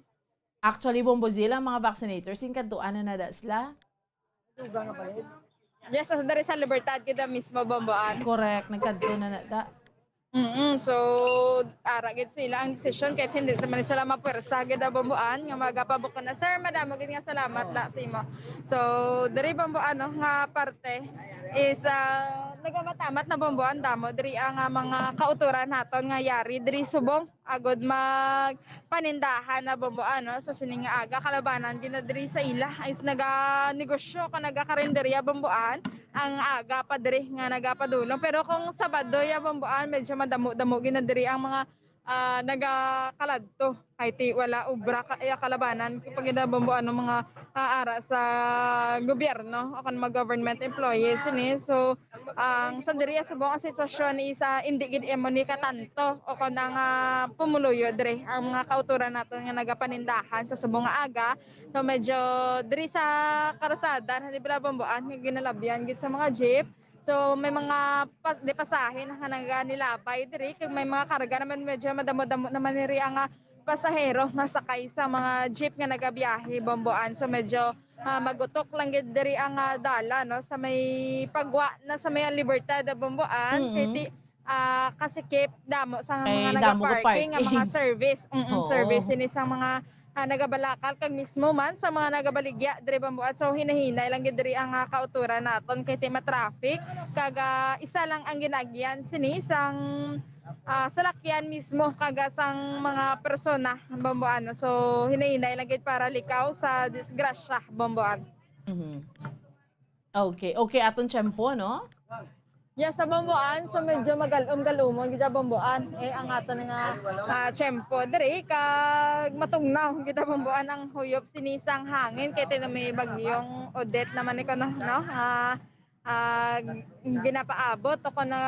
Actually, Bombo Zil, ang mga vaccinators, ginkantuan na na da sila. Dugang nga balay. Yes, sa dari sa Libertad gid mismo, Bomboan. Correct, nagkadto na na da. Mm-mm. So, ara gid sila ang desisyon, kahit hindi naman sila mapwersa gid ang Bomboan nga magapabukon na. Sir, madamo gid nga salamat Oo. na sa imo. So, diri Bomboan, no, nga parte is, ah, nagmamatamat na Bomboan damo diri ang, ah, mga kauturan naton nga yari diri subong agod magpanindahan na Bomboan, no, sa sining nga aga. Kalabanan gid na diri sa ila is naganegosyo ka nagakarinderya Bomboan ang aga pa diri nga nagapadulong. Pero kung Sabado ya Bomboan, medyo madamo-damo gid na diri ang mga, ah, nagakaladto. Kay ti wala obra ka, ya kalabanan pag gid na Bomboan ang mga, ah, ara sa gobyerno o kan mga government employees sini. So, ang sa diri subong ang sitwasyon is, ah, indi gid amo ni katanto o kon ang, ah, pumuluyo diri ang mga kauturan naton nga nagapanindahan sa subong nga aga. So, medyo diri sa karasada na ni Bomboan nga ginalabyan gid sa mga jeep. So, may mga pas-, di pasahe na nga naganilabay diri, kag may mga karga naman, medyo madamo-damo naman diri ang, ah, pasahero nga sakay sa mga jeep nga nagabiyahe, Bomboan. So, medyo, ah, magutok lang gid diri ang, ah, dalan, no, sa may pagwa na sa may Libertad, Bomboan. Mm-mm. Kay ti-, ah, kasikip damo sa Kay mga damo ko nagaparking nga mga parking. service. Mm-mm, Oo. service ini sa mga, ah, nagabalakal kag mismo man sa mga nagabaligya diri Bomboan. So, hinay-hinay lang gid diri ang, ah, kauturan naton kay ti ma-traffic kag, ah, isa lang ang ginaagyan sini sang, ah, salakyan mismo kag, ah, sang mga persona Bomboan. So, hinay-hinay lang gid para likaw sa disgrasya Bomboan. Mhm. Okay, okay, aton tiyempo, no? Yes, sa Bomboan, so medyo magalom-galumon gid sa Bomboan. Eh, ang aton nga, ah, tiyempo diri, kag matugnaw gid sa Bomboan ang huyop sini sang hangin, kay ti may bagyong Odette naman ni kuno, no? Ah, ah, ginapaabot ako na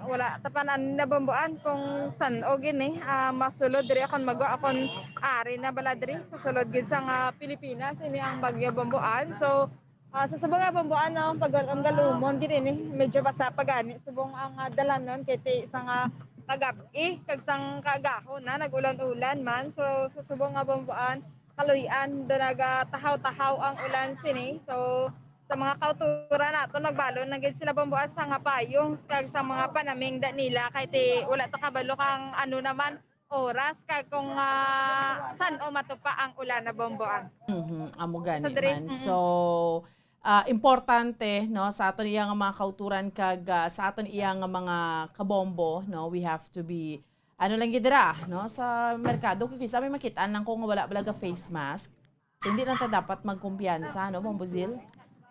wala tapanan na Bomboan kung san-o gini, ah, masulod diri akon magwa, akon ari na bala diri sa sulod gid sa nga Pilipinas, ini ang bagyo Bomboan. So, Ah, sa subong nga Bomboan, no, pag ang galumon gid ini, medyo basa pa gani subong ang, ah, dalanon kay ti sa nga kagab-i kag sang kaagahon na nag-ulan-ulan man. So, sa subong nga Bomboan, kaluy-an do nagatahaw-tahaw ang ulan sini. So, sa mga kauturan nato, nagbalon na gid sila Bomboan sa nga payong kag sa mga panaming da nila kay ti wala ta kabalo kang ano naman, oras kag kung, ah, san-o matupa ang ulan na Bomboan. Mhm, amo gani So, diri, man. mm. So, ah, importante, no, sa aton iya nga mga kauturan kag, ah, sa aton iya nga mga kabombo, no, we have to be, ano lang gid dira, no, sa merkado, kung kisa may makit-an lang ko nga wala bala ga face mask. So, hindi lang ta dapat magkumpiyansa, no, Bombo Zil?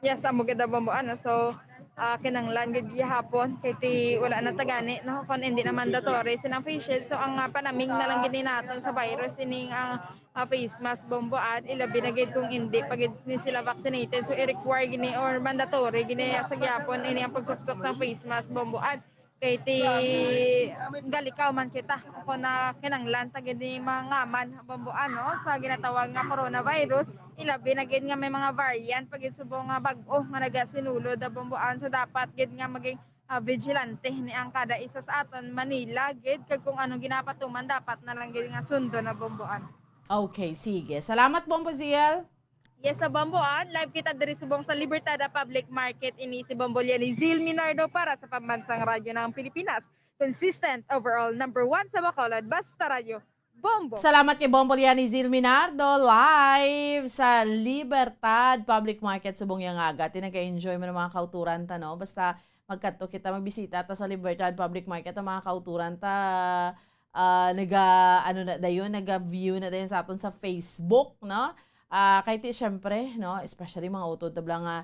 Yes, amo gid ang Bomboan, no? So, ah, kinahanglan gid gihapon kay ti wala na ta gani, no? Kung hindi na mandatory sining face shield, so ang, ah, panaming na lang gid ni naton sa virus ining ang, ah, face mask Bomboan, ilabi na gid kung hindi pa gid ni sila vaccinated. So, i-require gini or mandatory gini sa gihapon ini ang pagsuksok sa face mask Bomboan. Kay ti galikaw man kita, kung na kinahanglan ta gid ni mangaman Bomboan, no, sa ginatawag nga coronavirus, ilabi na gid nga may mga variant pa gid subong nga bag-o nga nagasinulod na Bomboan. So, dapat gid nga maging, ah, vigilante ni ang kada isa sa aton, Manila gid, kag kung anong ginapatuman dapat na lang gid nga sundon na Bomboan. Okay, sige. Salamat, Bombo Ziel. Yes, sa Bomboan, live kita diri subong sa Libertad Public Market. Ini si Bombo Liani Zil Minardo para sa Pambansang Radyo ng Pilipinas. Consistent, overall, number one sa Bacolod. Basta Radyo, Bombo! Salamat kay Bombo Liani Zil Minardo, live sa Libertad Public Market subong yang aga. Ti nag-enjoy man ang mga kauturan ta, no? Basta magkadto kita, magbisita ta sa Libertad Public Market, ang mga kauturan ta, ah, naga, ano na dayon, naga-view na dayon sa aton sa Facebook, no? Ah, kay ti, syempre, no, especially mga utod tabla nga,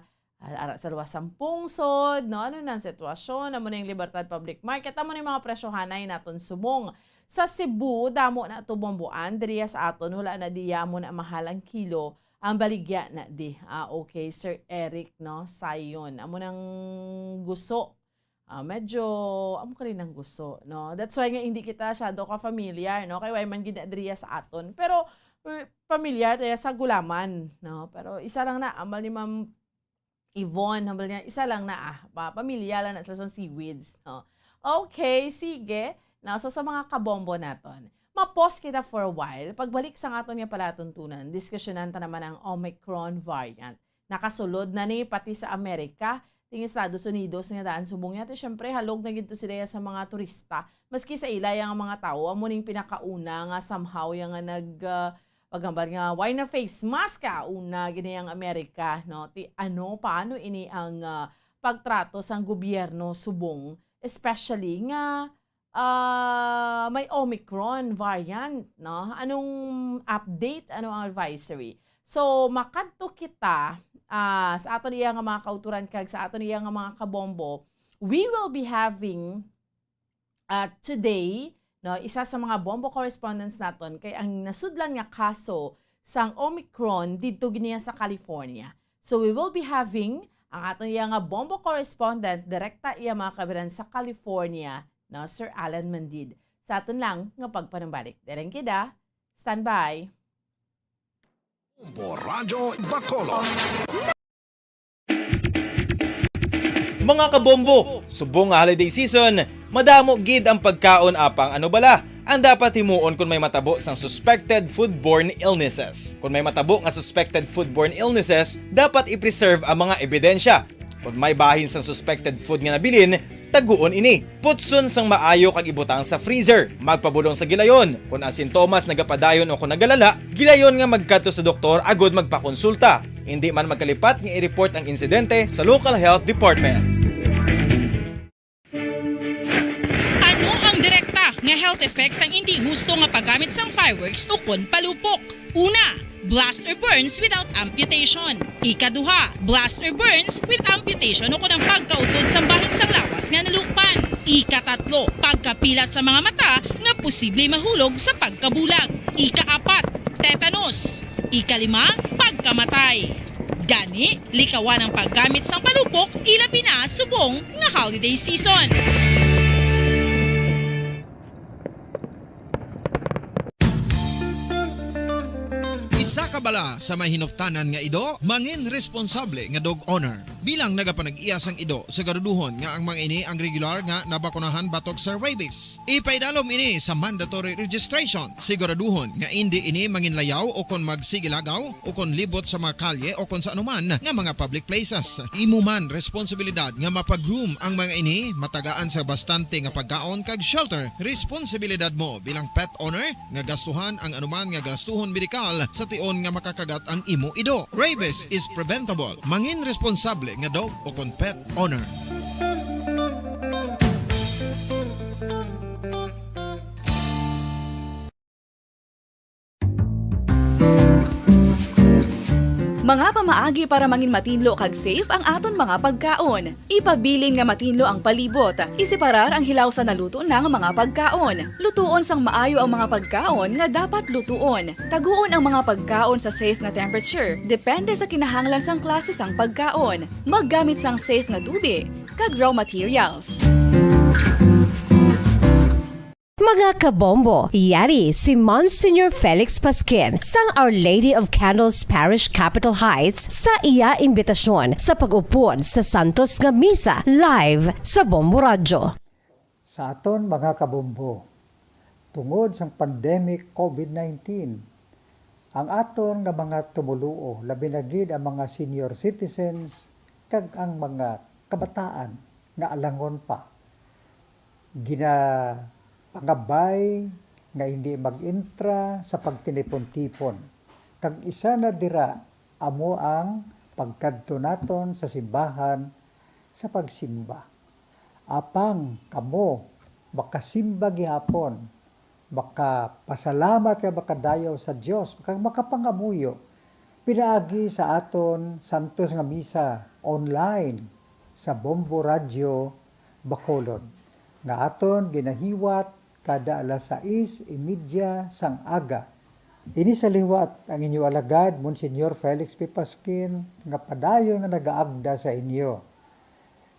ah, ara sa luwas sang pungsod, no? Ano na ang sitwasyon? Amo na yung Libertad Public Market, amo na yung mga presyohanay naton subong. Sa Cebu, damo na to bomboan. Diri sa aton, wala na diya mo na mahal ang kilo. Ang baligya na di. Ah, okay, Sir Eric, no? Sayon. Amo nang guso. Ah, medyo, amo ka rin ang guso, no? That's why nga hindi kita syado ka familiar, no? Kay way man gid na diriya sa aton. Pero, eh, familiar tayo sa gulaman, no? Pero isa lang na, ambal ni Ma'am Yvonne, ambal niya, isa lang na, ah. Pa, pamilya lang na sila sa seaweeds, no? Okay, sige. Now, so sa mga kabombo naton, ma-pause kita for a while. Pagbalik sa aton nga palatuntunan, diskusyonan ta naman ang Omicron variant. Nakasulod na ni pati sa Amerika, ting Estados Unidos nga daan subong niya. Ti, syempre, halog na gid to sila sa mga turista. Maski sa ila yang mga tawo, amo ning pinakauna nga somehow yang nga nag, ah, paghambal nga, "Why na face mask ka?" Una gid yang Amerika, no? Ti, ano, paano ini ang, ah, pagtrato sang gobyerno subong, especially nga ah, may Omicron variant, no? Anong update? Anong advisory? So, makadto kita, ah, sa aton iya nga mga kauturan kag sa aton iya nga mga kabombo. We will be having, ah, today, no, isa sa mga bombo correspondents naton kay ang nasudlan nga kaso sang Omicron didto gid niya sa California. So, we will be having ang aton iya nga bombo correspondent, direkta iya mga kabiran sa California, no, Sir Alan Mandid. Sa aton lang nga pagpanumbalik. Dereng kida, standby. Bombo Radyo Bacolod. Mga kabombo, subong nga holiday season, madamo gid ang pagkaon, apang ano bala ang dapat himuon kon may matabo sang suspected foodborne illnesses? Kon may matabo nga suspected foodborne illnesses, dapat i-preserve ang mga ebidensya. Kon may bahin sang suspected food nga nabilin, taguon ini. Putson sang maayo kag ibutang sa freezer. Magpabulong sa gilayon. Kon ang sintomas nagapadayon o kon nagalala, gilayon nga magkadto sa doktor agud magpakonsulta. Indi man magkalipat nga i-report ang insidente sa local health department. Ano ang direkta nga health effects sang indi husto nga paggamit sang fireworks ukon palupok? Una, blast or burns without amputation. Ikaduha, blast or burns with amputation ukon ang pagkautod sang bahin sang lawas nga nalukpan. Ikatatlo, pagkapila sa mga mata nga posible mahulog sa pagkabulag. Ikaapat, tetanus. Ikalima, pagkamatay. Gani, likawan ang paggamit sang palupok, ilabi na subong nga holiday season. Isa ka bala sa mahinuptanan nga ido, mangin responsable nga dog owner. Bilang nagapanag-iya sang ido, siguraduhon nga ang mga ini ang regular nga nabakunahan batok sa rabies. Ipaidalom ini sa mandatory registration. Siguraduhon nga indi ini manginlayaw o kon magsigilagaw o kon libot sa mga kalye o kon sa anuman nga mga public places. Imo man responsibilidad nga mapag-groom ang mga ini, matagaan sa bastante nga pagkaon kag shelter. Responsibilidad mo bilang pet owner nga gastuhan ang anuman nga gastuhon medikal sa tion nga makakagat ang imo ido. Rabies is preventable. Mangin responsable nga dog o kon pet owner. Mga pamaagi para mangin matinlo kag safe ang aton mga pagkaon. Ipabilin nga matinlo ang palibot. Iseparar ang hilaw sa naluto na nga mga pagkaon. Lutuon sang maayo ang mga pagkaon nga dapat lutuon. Taguon ang mga pagkaon sa safe nga temperature, depende sa kinahanglan sang klase sang pagkaon. Maggamit sang safe nga tubig kag raw materials. Mga kabombo, yari si Monsignor Felix Pasquin sang Our Lady of Candles Parish, Capitol Heights, sa iya imbitasyon sa pag-upod sa santos nga misa live sa Bombo Radyo. Sa aton mga kabombo, tungod sang pandemic COVID nineteen, ang aton nga mga tumoluo, labi na gid ang mga senior citizens kag ang mga kabataan nga alangon pa, ginapangabay nga hindi mag-intra sa pagtinipon-tipon, kag isa na dira amo ang pagkadto naton sa simbahan sa pagsimba. Apang kamo makasimba gihapon Makapasalamat kag makadayaw sa Dios, kag makapangamuyo pinaagi sa aton santos nga misa online sa Bombo Radio Bacolod, nga aton ginahiwat kada alas sais y media sang aga. Ini sa liwat ang inyo alagad, Monsignor Felix P. Pasquin, nga padayon nga nagaagda sa inyo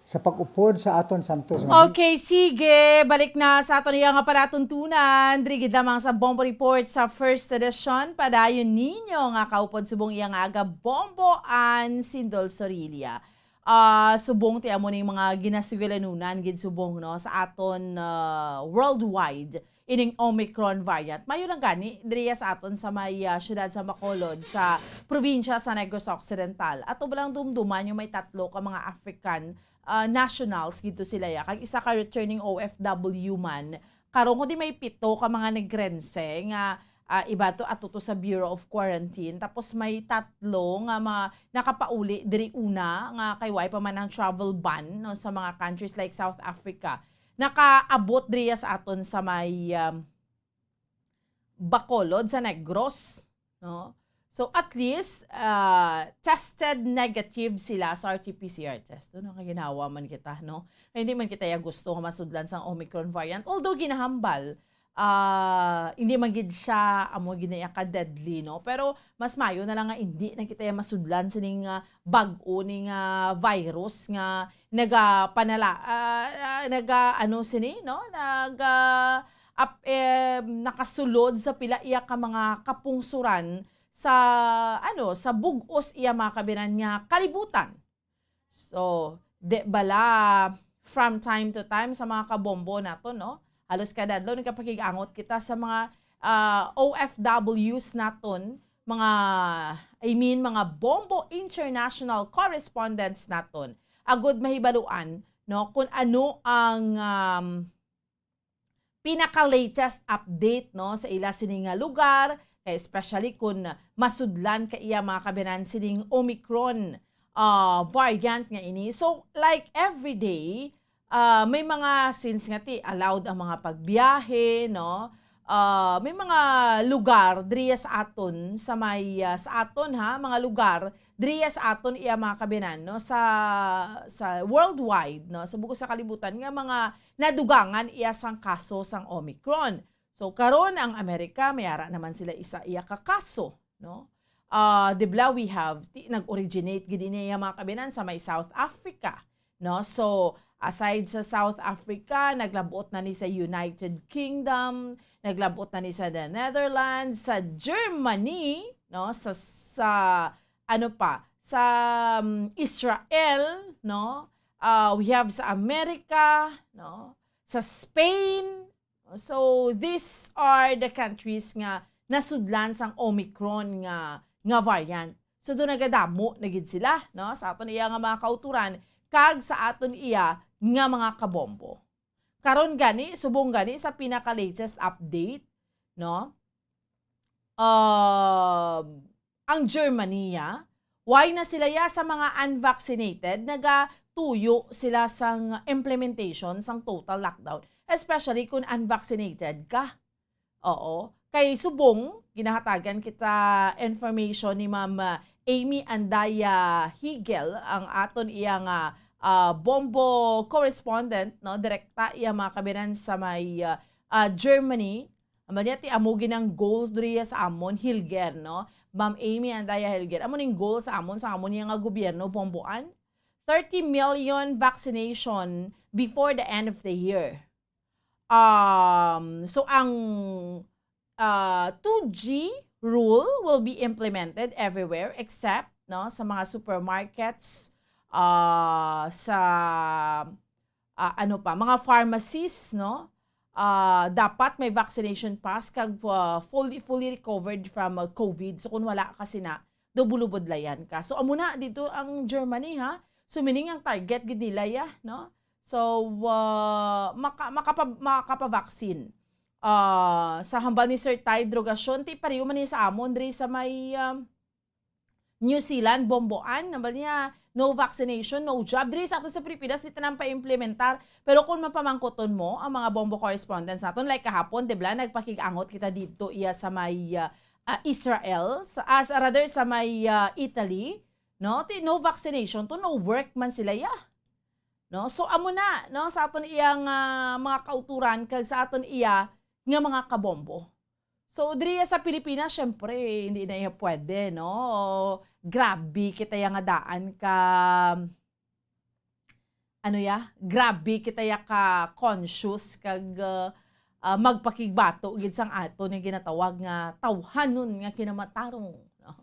sa pag-upod sa aton santos nga Okay, sige. Balik na sa aton iya nga palatuntunan. Diri gid lamang sa Bombo Report sa first edition. Padayon ninyo nga kaupod subong iya nga aga, Bombo Ann Sindol Sorilla. Ah, subong ti amo ning mga ginasugalanunan gid subong, no, sa aton, ah, worldwide ining Omicron variant. Mayo lang gani diriya sa aton sa may, ah, siyudad sa Bacolod, sa probinsya sa Negros Occidental. Ato ba lang dumduman yung may tatlo ka mga African, ah, nationals gid to sila ya, kag isa ka returning O F W man. Karon kundi may pito ka mga Negrense nga, ah, iba to ato to sa Bureau of Quarantine. Tapos may tatlo nga mga nakapauli diri una nga kay wala pa man ang travel ban, no, sa mga countries like South Africa. Nakaabot diriya sa aton sa may, um, Bacolod, sa Negros, no? So, at least, ah, tested negative sila sa R T P C R test. Doon ang ginawa man kita, no? Kaya hindi man kita ya gusto nga masudlan sang Omicron variant. Although ginahambal, ah, hindi man gid siya amo gid na ka-deadly, no? Pero mas mayo na lang nga hindi na kita ya masudlan sining, ah, bag-o ning, ah, virus nga nagapanala-, ah, ah, naga-, ano sini, no? Naga-, ap-, eh, nakasulod sa pila iya ka mga kapungsuran sa, ano, sa bug-os iya mga kabinan nga kalibutan. So, di bala, from time to time sa mga kabombo nato, no? Halos kada adlaw nagkapakig-angot kita sa mga, ah, O F Ws naton, mga, I mean, mga Bombo International correspondents naton. Agud mahibaluan, no, kung ano ang, um, pinaka-latest update, no, sa ila sini nga lugar, kay especially kun masudlan ka iya mga kabinan sining Omicron, ah, variant nga ini. So, like every day, ah, may mga, since nga ti allowed ang mga pagbiyahe, no, ah, may mga lugar diri sa aton, sa may, ah, sa aton, ha, mga lugar diri sa aton iya mga kabinan, no, sa, sa worldwide, no, sa bug-os sa kalibutan nga mga nadugangan iya sang kaso sang Omicron. So, karon ang Amerika, may ara naman sila isa iya ka kaso, no? Ah, di bala, we have, ti-, nag-originate gid ini iya mga kabinan sa may South Africa, no? So, aside sa South Africa, naglabot na ni sa United Kingdom, naglabot na ni sa the Netherlands, sa Germany, no? Sa, sa, ano pa, sa, um, Israel, no? Ah, we have sa America, no? Sa Spain. So, these are the countries nga nasudlan sang Omicron nga, nga variant. So, do nagadamo na gid sila, no, sa aton iya nga mga kauturan kag sa aton iya nga mga kabombo. Karon gani, subong gani sa pinaka-latest update, no? Um, ang Germany, ya, why na sila, ya, sa mga unvaccinated, nagatuyo sila sang implementation sang total lockdown, especially kung unvaccinated ka. Oo. Kay subong, ginahatagan kita information ni Ma'am, ah, Amy Andaya Higel, ang aton iya nga, ah, Bombo correspondent, no? Direkta iya mga kabinan sa may, ah, ah, Germany. Amo niya, ti amo ginang goal diri sa amon, Hilger, no? Ma'am Amy Andaya Hilger. Amo ning goal sa amon, sa amon niya nga gobyerno, Bomboan. Thirty million vaccination before the end of the year. Um, so ang, ah, two G rule will be implemented everywhere except, no, sa mga supermarkets, ah, sa, ah, ano pa, mga pharmacies, no? Ah, dapat may vaccination pass kag, ah, fully, fully recovered from, ah, COVID. So kung wala ka sina, do bulubudlayan ka. So amo na dito ang Germany, ha. So meaning ang target gid nila, ya, no? So, ah, maka-, makapa-, makapavaccine. Ah, sa hambal ni Sir Ty Drogacion, ti pareho man ni sa amon diri sa may, um, New Zealand, bomboan, nabal niya, no vaccination, no job. Diri sa ato sa Pilipinas, di tanan pa implementar. Pero kung mapamangkuton mo, ang mga bombo correspondents naton, like kahapon, di ba, nagpakig-angot kita dito iya sa may, ah, ah, Israel, sa, as, rather, sa may, ah, Italy, no? Ti, no vaccination to, no work man sila, ya. No? So, amo na, no? Sa aton iyang, ah, mga kauturan, kag sa aton iya nga mga kabombo. So, diri sa Pilipinas, syempre, hindi na iya pwede, no? Grabe kita ya nga daan ka, ano ya? Grabe kita ya ka conscious kag, ah, ah, magpakigbato gid sang aton nga ginatawag nga tawhanon nga kinamatarong, no?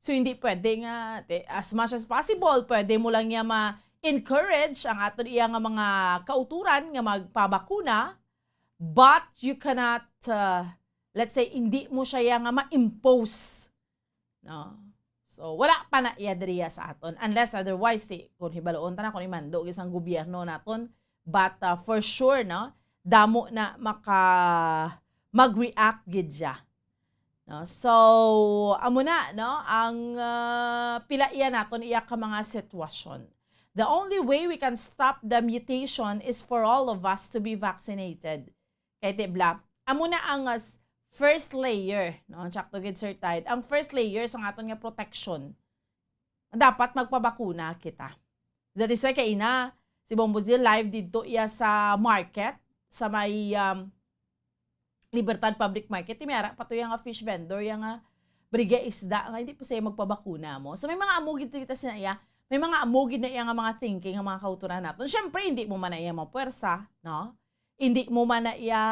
So, hindi pwede nga, te-, as much as possible, pwede mo lang niya ma-encourage ang aton iya nga mga kauturan nga magpabakuna, but you cannot, ah, let's say, hindi mo siya ya nga ma-impose, no? So, wala pa na iya diriya sa aton. Unless otherwise, ti, kung hibaluon ta na, kung imando gid sang gobyerno naton, but, ah, for sure, no, damo na maka-, mag-react gid siya. No? So, amo na, no, ang, ah, pila iya naton iya ka mga sitwasyon. The only way we can stop the mutation is for all of us to be vaccinated. Kay, di bla, amo na ang, ah, s-, first layer, no? Sakto gid, Sir Tide. Ang first layer sa aton nga protection, dapat magpabakuna kita. That is why kaina, si Bombo Zil live didto iya sa market, sa may, um, Libertad Public Market. Ti may ara pa to iya nga fish vendor, iya nga baligya isda, nga hindi pa siya magpabakuna mo. So, may mga amo gid kita sina iya, may mga amo gid na iya nga mga thinking ang mga kauturan naton. Syempre, hindi mo man na iya mapuwersa, no? Hindi mo man na iya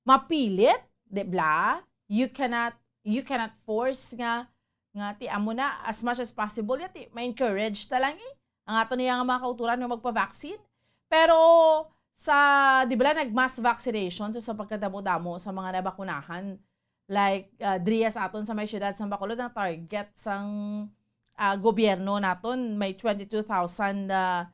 mapilit, di bla? You cannot, you cannot force nga, nga ti amo na, as much as possible, ya ti, ma-encourage ta lang, eh, ang aton niya nga mga kauturan nga magpa-vaccine. Pero sa, di bla, nag-mass vaccination, so sa pagkadamo-damo sa mga nabakunahan, like, ah, diriya sa aton sa may siyudad sa Bacolod, ang target sang, ah, gobyerno naton may twenty-two thousand, ah,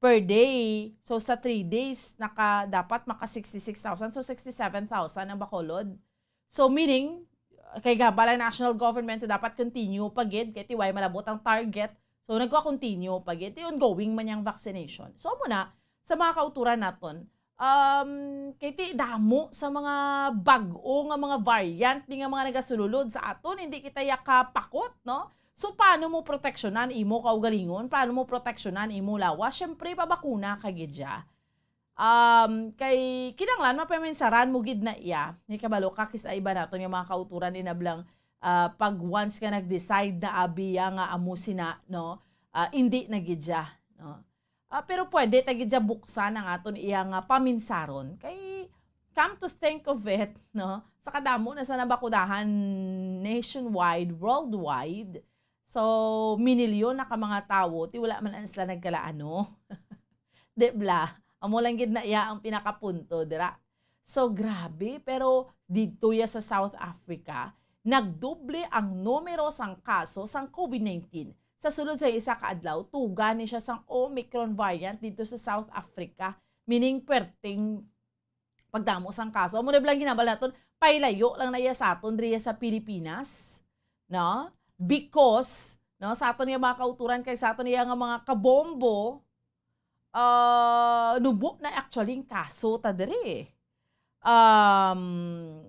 per day. So, sa three days, naka, dapat maka sixty-six thousand. So, sixty-seven thousand ang Bacolod. So, meaning, kay gabal ang national government, so dapat continue pa gid, kay ti way malabot ang target. So, nagko-continue pa gid. Ti ongoing man yang vaccination. So, amo na, sa mga kauturan naton, um, kay ti damo sa mga bag-o nga mga variant ni nga mga nagasululod sa aton, hindi kita ya kapakot, no? So, paano mo proteksyonan imo kaugalingon? Paano mo proteksyonan imo lawas? Syempre, pabakuna ka gid siya. Um, kay kinahanglan mapaminsaran mo gid na iya. May kabalo ka, kis-a iba naton nga mga kauturan, inablang, ah, pag once nga nag-decide na abi ya nga amo sina, no? Ah, indi na gid siya, no? Ah, pero pwede ta gid siya buksan ang aton iya nga paminsaron. Kay, come to think of it, no? Sa kadamo na sa nabakunahan nationwide, worldwide, so, minilyon na ka mga tawo, ti wala man na sila nagkalaano. Di bla? Amo lang gid na iya ang pinakapunto dira. So, grabe, pero didto ya sa South Africa, nagdoble ang numero sang kaso sang COVID nineteen. Sa sulod sa isa ka adlaw, tuga ni siya sang Omicron variant didto sa South Africa, meaning perting pagdamo sang kaso. Amo na bala ang ginabal naton, pailayo lang na iya sa aton diri sa Pilipinas, no? Because, no, sa aton nga mga kauturan kay sa aton iya nga mga kabombo, ah, nubo na actually ang kaso ta diri. Um,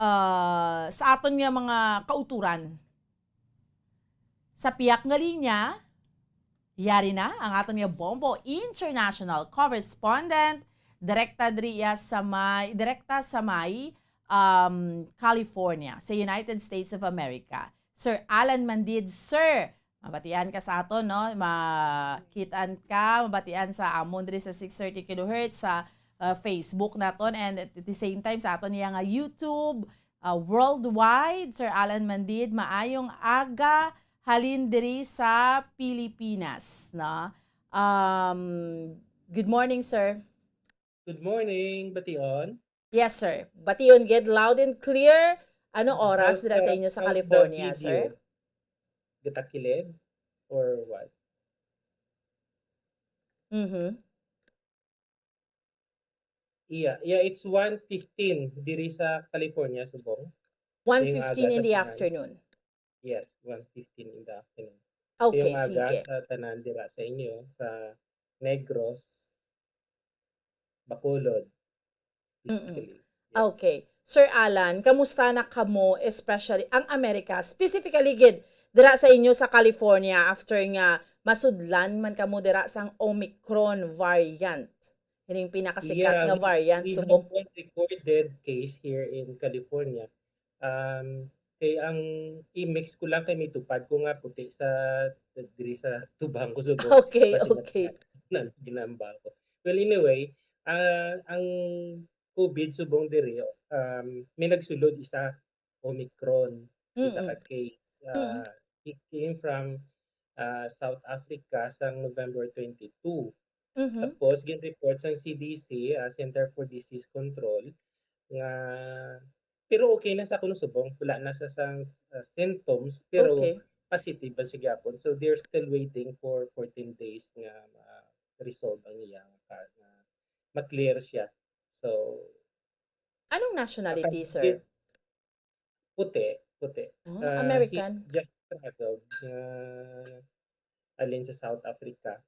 ah, sa aton nga mga kauturan. Sa piyak nga linya, yari na ang aton nga Bombo International Correspondent, direkta diri iya sa may, direkta sa may, um, California, sa United States of America. Sir Alan Mandid, sir, mabatian ka sa aton, no? Makitaan ka, mabatian sa amon diri sa six thirty kilohertz sa, uh, Facebook naton, and at the same time sa aton niya nga YouTube, uh, worldwide. Sir Alan Mandid, maayong aga halin diri sa Pilipinas, no? Um, good morning, sir. Good morning, Bation. Yes, sir. Bation gid, loud and clear. Ano oras dira sa inyo sa California, sir? Gatakilid or what? Mhm. Yeah, yeah, it's one fifteen diri sa California, subong. One fifteen in the afternoon. Yes, one fifteen in the afternoon. Okay, Yung aga sige. Sa tanan dira sa inyo, sa Negros, Bacolod, Mm-mm. Specifically. Yeah. Okay. Sir Alan, kamusta na kamo, especially ang Amerika, specifically gid dira sa inyo sa California, after nga masudlan man kamo dira sang Omicron variant? Hining pinakasikat Yeah, nga we, variant we have subong. One recorded case here in California. Um, kay ang imix ko lang kay may tupad ko nga puti sa diri sa tubang ko subong. Okay, Basi okay. Nag-, ginambal ko. Well, anyway, ah, ang COVID subong diri, um, may nagsulod isa, Omicron, isa ka Mm-mm. case. Mm-mm. Uh, it came from uh, South Africa sang November twenty-two. Mhm. Tapos, gin-report sang C D C, ah, Center for Disease Control, nga, pero okay na sa kuno subong, wala na sa sang, ah, symptoms, pero Okay. positive ba siya gyapon. So, they're still waiting for fourteen days nga ma-resolve ang iya nga, nga ma-clear siya. So, Anong nationality, akag- sir? Puti, puti. Oh, Ah, American. He's just traveled, ah, alin sa South Africa.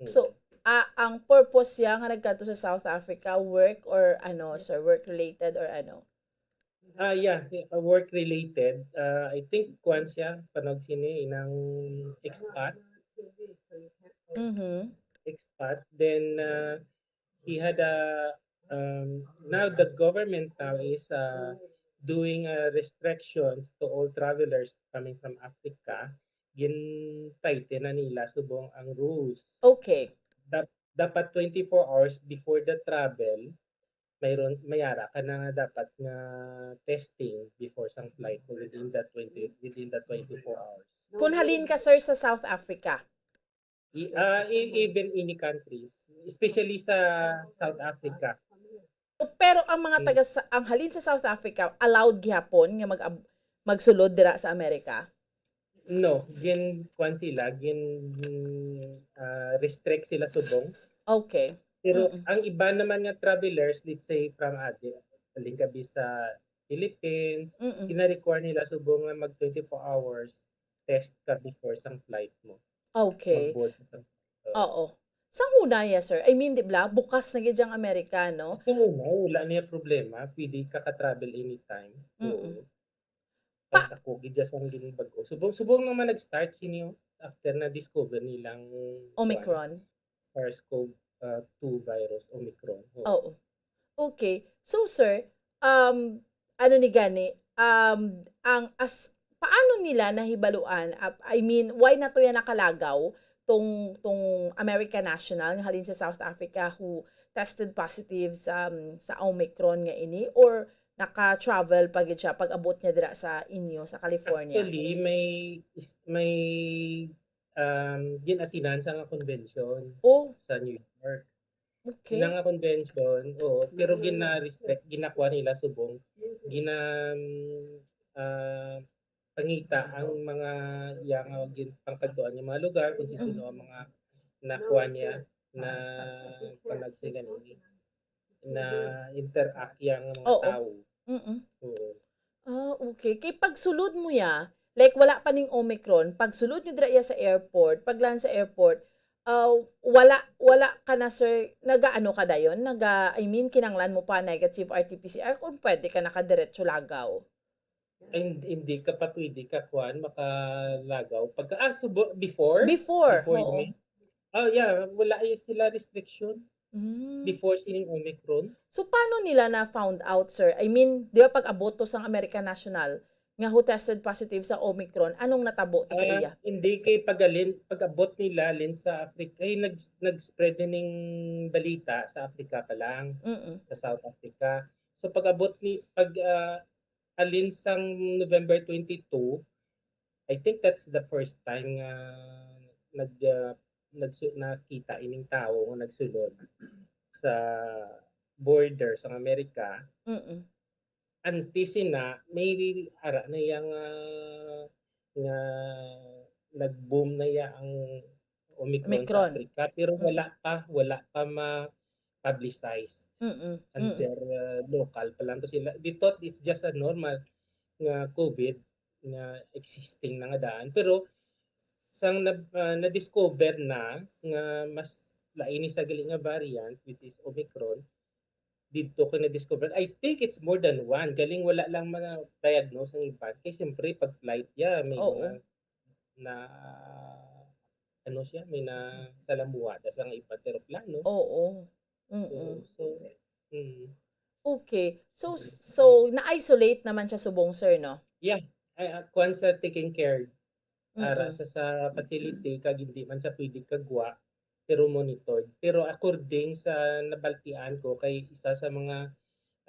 So, Mm. ah, ang purpose siya nga nagkadto sa South Africa, work or ano, sir, work related or ano? Ah, yeah, yeah, work related. Ah, I think kuan siya, panawag sini, inang expat. Mhm. Expat. Then, ah, he had a, um, now the government now is, ah, doing, ah, restrictions to all travelers coming from Africa. Gin-tighten na nila subong ang rules. Okay. Dap-, dapat twenty-four hours before the travel, mayroon, may ara ka na nga dapat nga testing before sang flight mo within that twenty, within that twenty-four hours. Kung halin ka, sir, sa South Africa? I-, ah, e-, even any countries, especially sa South Africa. So, pero ang mga Mm. taga sa, ang halin sa South Africa, allowed gihapon nga mag magsulod dira sa Amerika? No, gin kuan sila, gin ah, restrict sila subong. Okay. Pero Mm-mm. ang iba naman nga travelers, let's say from adi, halin ka bi sa Philippines, Mm-mm. gina-require nila subong nga mag twenty-four hours test ka before sang flight mo. Okay. Mag-board ka sa, uh, Oo. Sa una, yes, sir. I mean, di ba, bukas na gid ang Amerika, no? Sa una, wala niya problema. Pwede ka ka-travel anytime. Mm-mm. Oo. Pag ako, gid siya sang ginbag-o. Subong, subong naman nag-start sini after na-discover nilang kuwan, Omicron. SARS-CoV, uh, two virus, Omicron. Oo. Oo. Okay. So, sir, um, ano ni gani, um, ang as, paano nila nahibaluan? Ap-, I mean, why na to yan nakalagaw tong, tong American national nga halin sa South Africa who tested positive sa, um, sa Omicron nga ini, or naka-travel pa gid siya pag abot niya dira sa inyo sa California? Actually, may is-, may, um, gin-atinan sa nga convention Oh, sa New York. okay. Ina nga convention, oo, pero gina-restrict, ginakuha nila subong, gina, ah, pangita ang mga iya nga gin-, pangkadtuan nga mga lugar kung sino ang mga nakuha niya na panagsigan ini, na interact iya nga mga Oo. tawo. Mm-mm. Oo. Ah, okay. Kay pagsulod mo ya, like, wala pa ning Omicron, pagsulod nyo dira iya sa airport, pagland sa airport, ah, wala, wala ka na, sir, nagaano ka dayon? Naga, I mean, kinanglan mo pa negative R T P C R kung pwede ka nakadiretso lagaw? And hindi ka pa pwede ka kuan, makalagaw. Pagka, ah, subo-, before? Before, Before oo. ini? Oh, yeah, wala ay sila restriction Mm. before sining Omicron. So, paano nila na-found out, sir? I mean, di ba pag abot to sang American national nga who tested positive sa Omicron, anong natabo to sa Ah, iya? Hindi kay pagalin, pag-abot nila, alin sa Africa, ay nag, nag-spread na ning balita sa Africa pa lang, Mm-mm. sa South Africa. So pag-abot ni, pag, ah, alin sang November twenty-two, I think that's the first time nga nag, ah, nagsu-, nakita ining tawo nga nagsulod sa border sa Amerika. Mm-mm. Antes sina, may ara na iya nga, nga nag-boom na iya ang Omicron sa Omicron. Africa, pero Mm. wala pa, wala pa ma-publicized. Mm-mm. Mm-mm. Under, uh, local pa lang to sila. They thought it's just a normal nga COVID. nga existing na nga daan. Pero sang na, ah, na-discover na nga mas lain ni sa gali nga variant, which is Omicron, didto ko na-discover. I think it's more than one. Galing wala lang ma-diagnose ang iban. Kay siyempre, pag flight ya, may Oo. mga na, ano siya, may nasalamuha sa nga iban sa eroplano. Oo. Mm-mm. Oo, so, mm. Okay. So, Mm. so, na-isolate naman siya subong, sir, no? Yeah. Ay, ah, kuwan sa taking care. Ara Mm-mm. sa, sa facility, kag hindi man siya pwede kagwa, pero monitored. Pero according sa nabaltian ko, kay isa sa mga,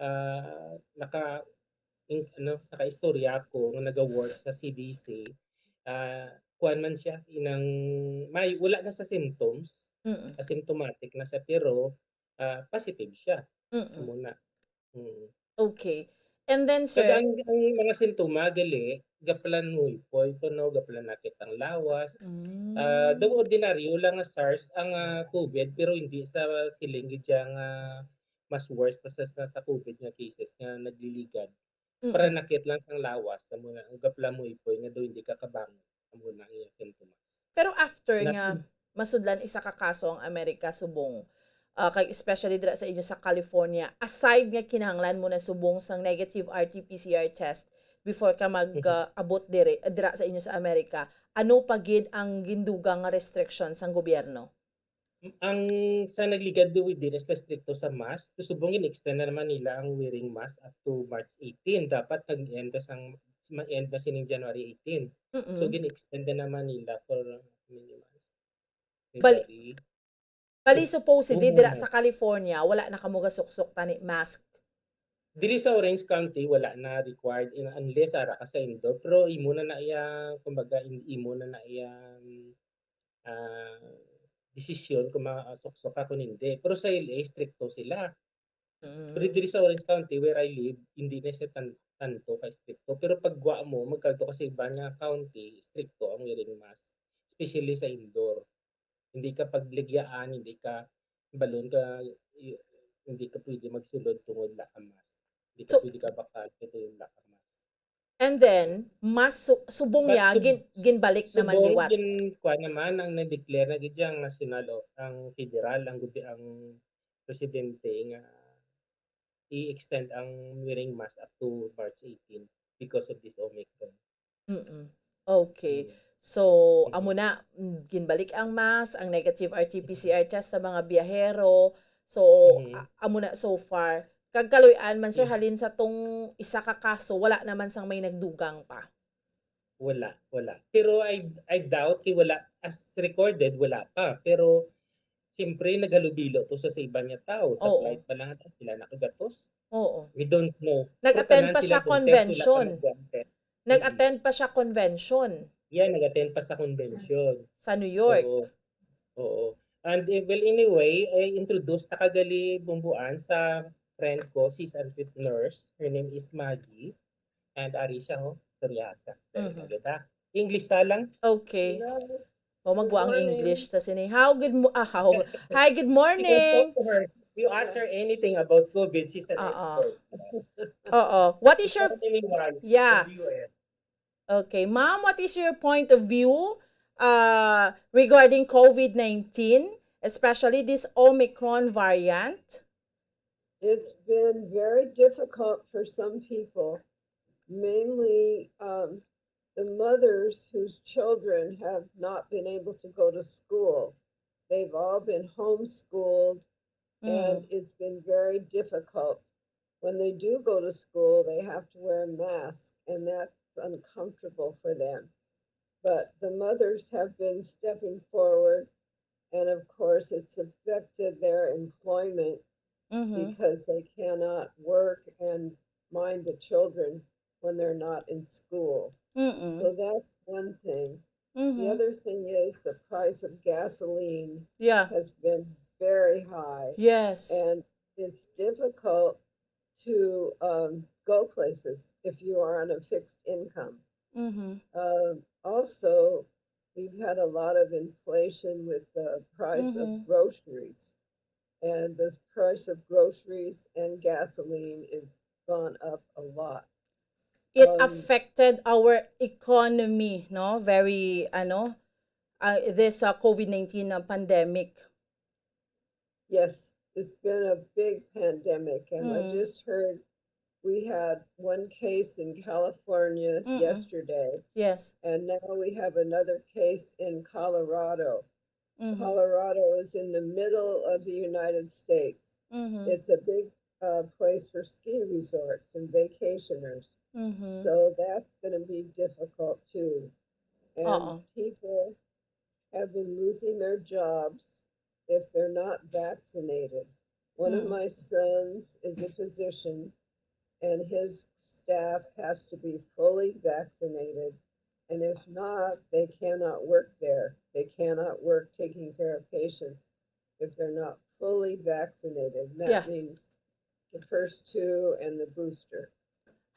ah, naka-, in-, ano, nakaistorya ko nga naga-work sa C D C, ah, kuwan man siya, inang, may, wala na sa symptoms, Mm. asymptomatic na siya, pero, ah, positive siya. Mm. Amo na. Mm. Okay. And then, Kag sir, ang, ang mga sintoma gali, gapalan mo ipoy kuno, gapalan nakit ang lawas. Ah, Mm. daw ordinaryo lang nga SARS ang, ah, COVID, pero hindi sa siling gid siya nga mas worse pa sa, sa, sa COVID nga cases nga nagliligad. Mm. Para nakit lang sang lawas, amo na, ang gapalan mo ipoy nga daw hindi ka kabangon, amo na ang iyang sintomas. Pero after Nat- nga masudlan isa ka kaso ang Amerika subong, ah, kag especially dira sa inyo sa California, aside nga kinahanglan mo na subong sang negative R T P C R test before ka mag, Mhm. ah, abot diri, dira sa inyo sa Amerika, ano pa gid ang gindugang nga restriction sang gobyerno? Ang sa nagligad diri is restrikto sa mask, subong gin-extend na naman nila ang wearing mask up to March eighteen. Dapat nag-end na sang, ma-end na sining January eighteen. So, Mm-mm. gin-extend na naman nila for how many months? Bali, February. Bali, supposedly, dira Oo. sa California, wala na kamo gasuksok tani mask. Diri sa Orange County, wala na required in, unless ara ka sa indoor. Pero imo na na iya, kumbaga, in-, imo na na iya, mm, ah, desisyon kung masuksok ka kung hindi. Pero sa L A, stricto sila. Pero Mm. diri sa Orange County, where I live, hindi na siya tan-, tanto ka stricto. Pero pag gwa mo, magkadto ka sa iban nga county, stricto ang wearing mask, especially sa indoor. Hindi ka pagligyaan, hindi ka balon ka, y-, hindi ka pwede magsulod tungod wala ka mask. Hindi ka So, pwede ka bakal kay tungod wala ka mask. And then, mas su-, subong But niya, sub-, gin-, ginbalik naman subong liwat. Gin-, kuwan naman ang na-declare na gid siya ang national o ang federal, ang gobi-, ang presidente nga i-extend ang wearing mask up to March eighteen because of this Omicron. Mm-mm. Okay. Mm. So, amo Mm. na, mm, ginbalik ang mask, ang negative R T P C R test sa mga biyahero. So, Mm. a-, amo na so far. Kag kaluy-an man, sir, Yeah. halin sa tong isa ka kaso, wala naman sang may nagdugang pa. Wala, wala. Pero I, I doubt kay wala, as recorded, wala pa. Pero, siyempre, naghalubilo to sa, sa iban nga tao. Sa Oo. flight pa lang, pila na ka gatos? Oo. We don't know. Pero Nag-attend tanan pa sila siya doon, test, wala pa convention. nag-attend. Nag-attend pa siya convention. Yeah, nag-attend pa sa convention. Sa New York. Oo. Oo. And, eh, well, anyway, eh, introduce ta ka gali, Bumbuan, sa friend ko, she's a nurse. Her name is Maggie. And ari siya, oh, istorya siya. Dali Mhm. na kita. English ta lang. Okay. Hello. Oh, Good magwa ang morning. English ta sini. How good mo-, ah, how, hi, good She can morning. talk to her. You ask her anything about COVID, she's an Oo. expert. Oo. What is your, Anyway, yeah. From U S. Okay. Ma'am, what is your point of view, uh, regarding COVID nineteen, especially this Omicron variant? It's been very difficult for some people, mainly, um, the mothers whose children have not been able to go to school. They've all been homeschooled, and Mm. it's been very difficult. When they do go to school, they have to wear a mask, and that's uncomfortable for them. But the mothers have been stepping forward, and of course, it's affected their employment Mm-hmm. because they cannot work and mind the children when they're not in school. Mm-mm. So that's one thing. The Mm-hmm. other thing is the price of gasoline Yeah. has been very high. Yes. And it's difficult to, um, go places if you are on a fixed income. Mm-hmm. Um, also, we've had a lot of inflation with the price of Mm-hmm. groceries. And the price of groceries and gasoline is gone up a lot. it um, affected our economy, no? Very, ano, uh, this uh, COVID nineteen uh, pandemic. Yes, it's been a big pandemic, and mm. I just heard we had one case in California mm -mm. yesterday. Yes. And now we have another case in Colorado. Mm -hmm. Colorado is in the middle of the United States. Mm -hmm. It's a big uh, place for ski resorts and vacationers. Mm -hmm. So that's going to be difficult too. And uh -oh. people have been losing their jobs if they're not vaccinated. One mm. of my sons is a physician, and his staff has to be fully vaccinated. And if not, they cannot work there. They cannot work taking care of patients if they're not fully vaccinated. And that yeah. means the first two and the booster.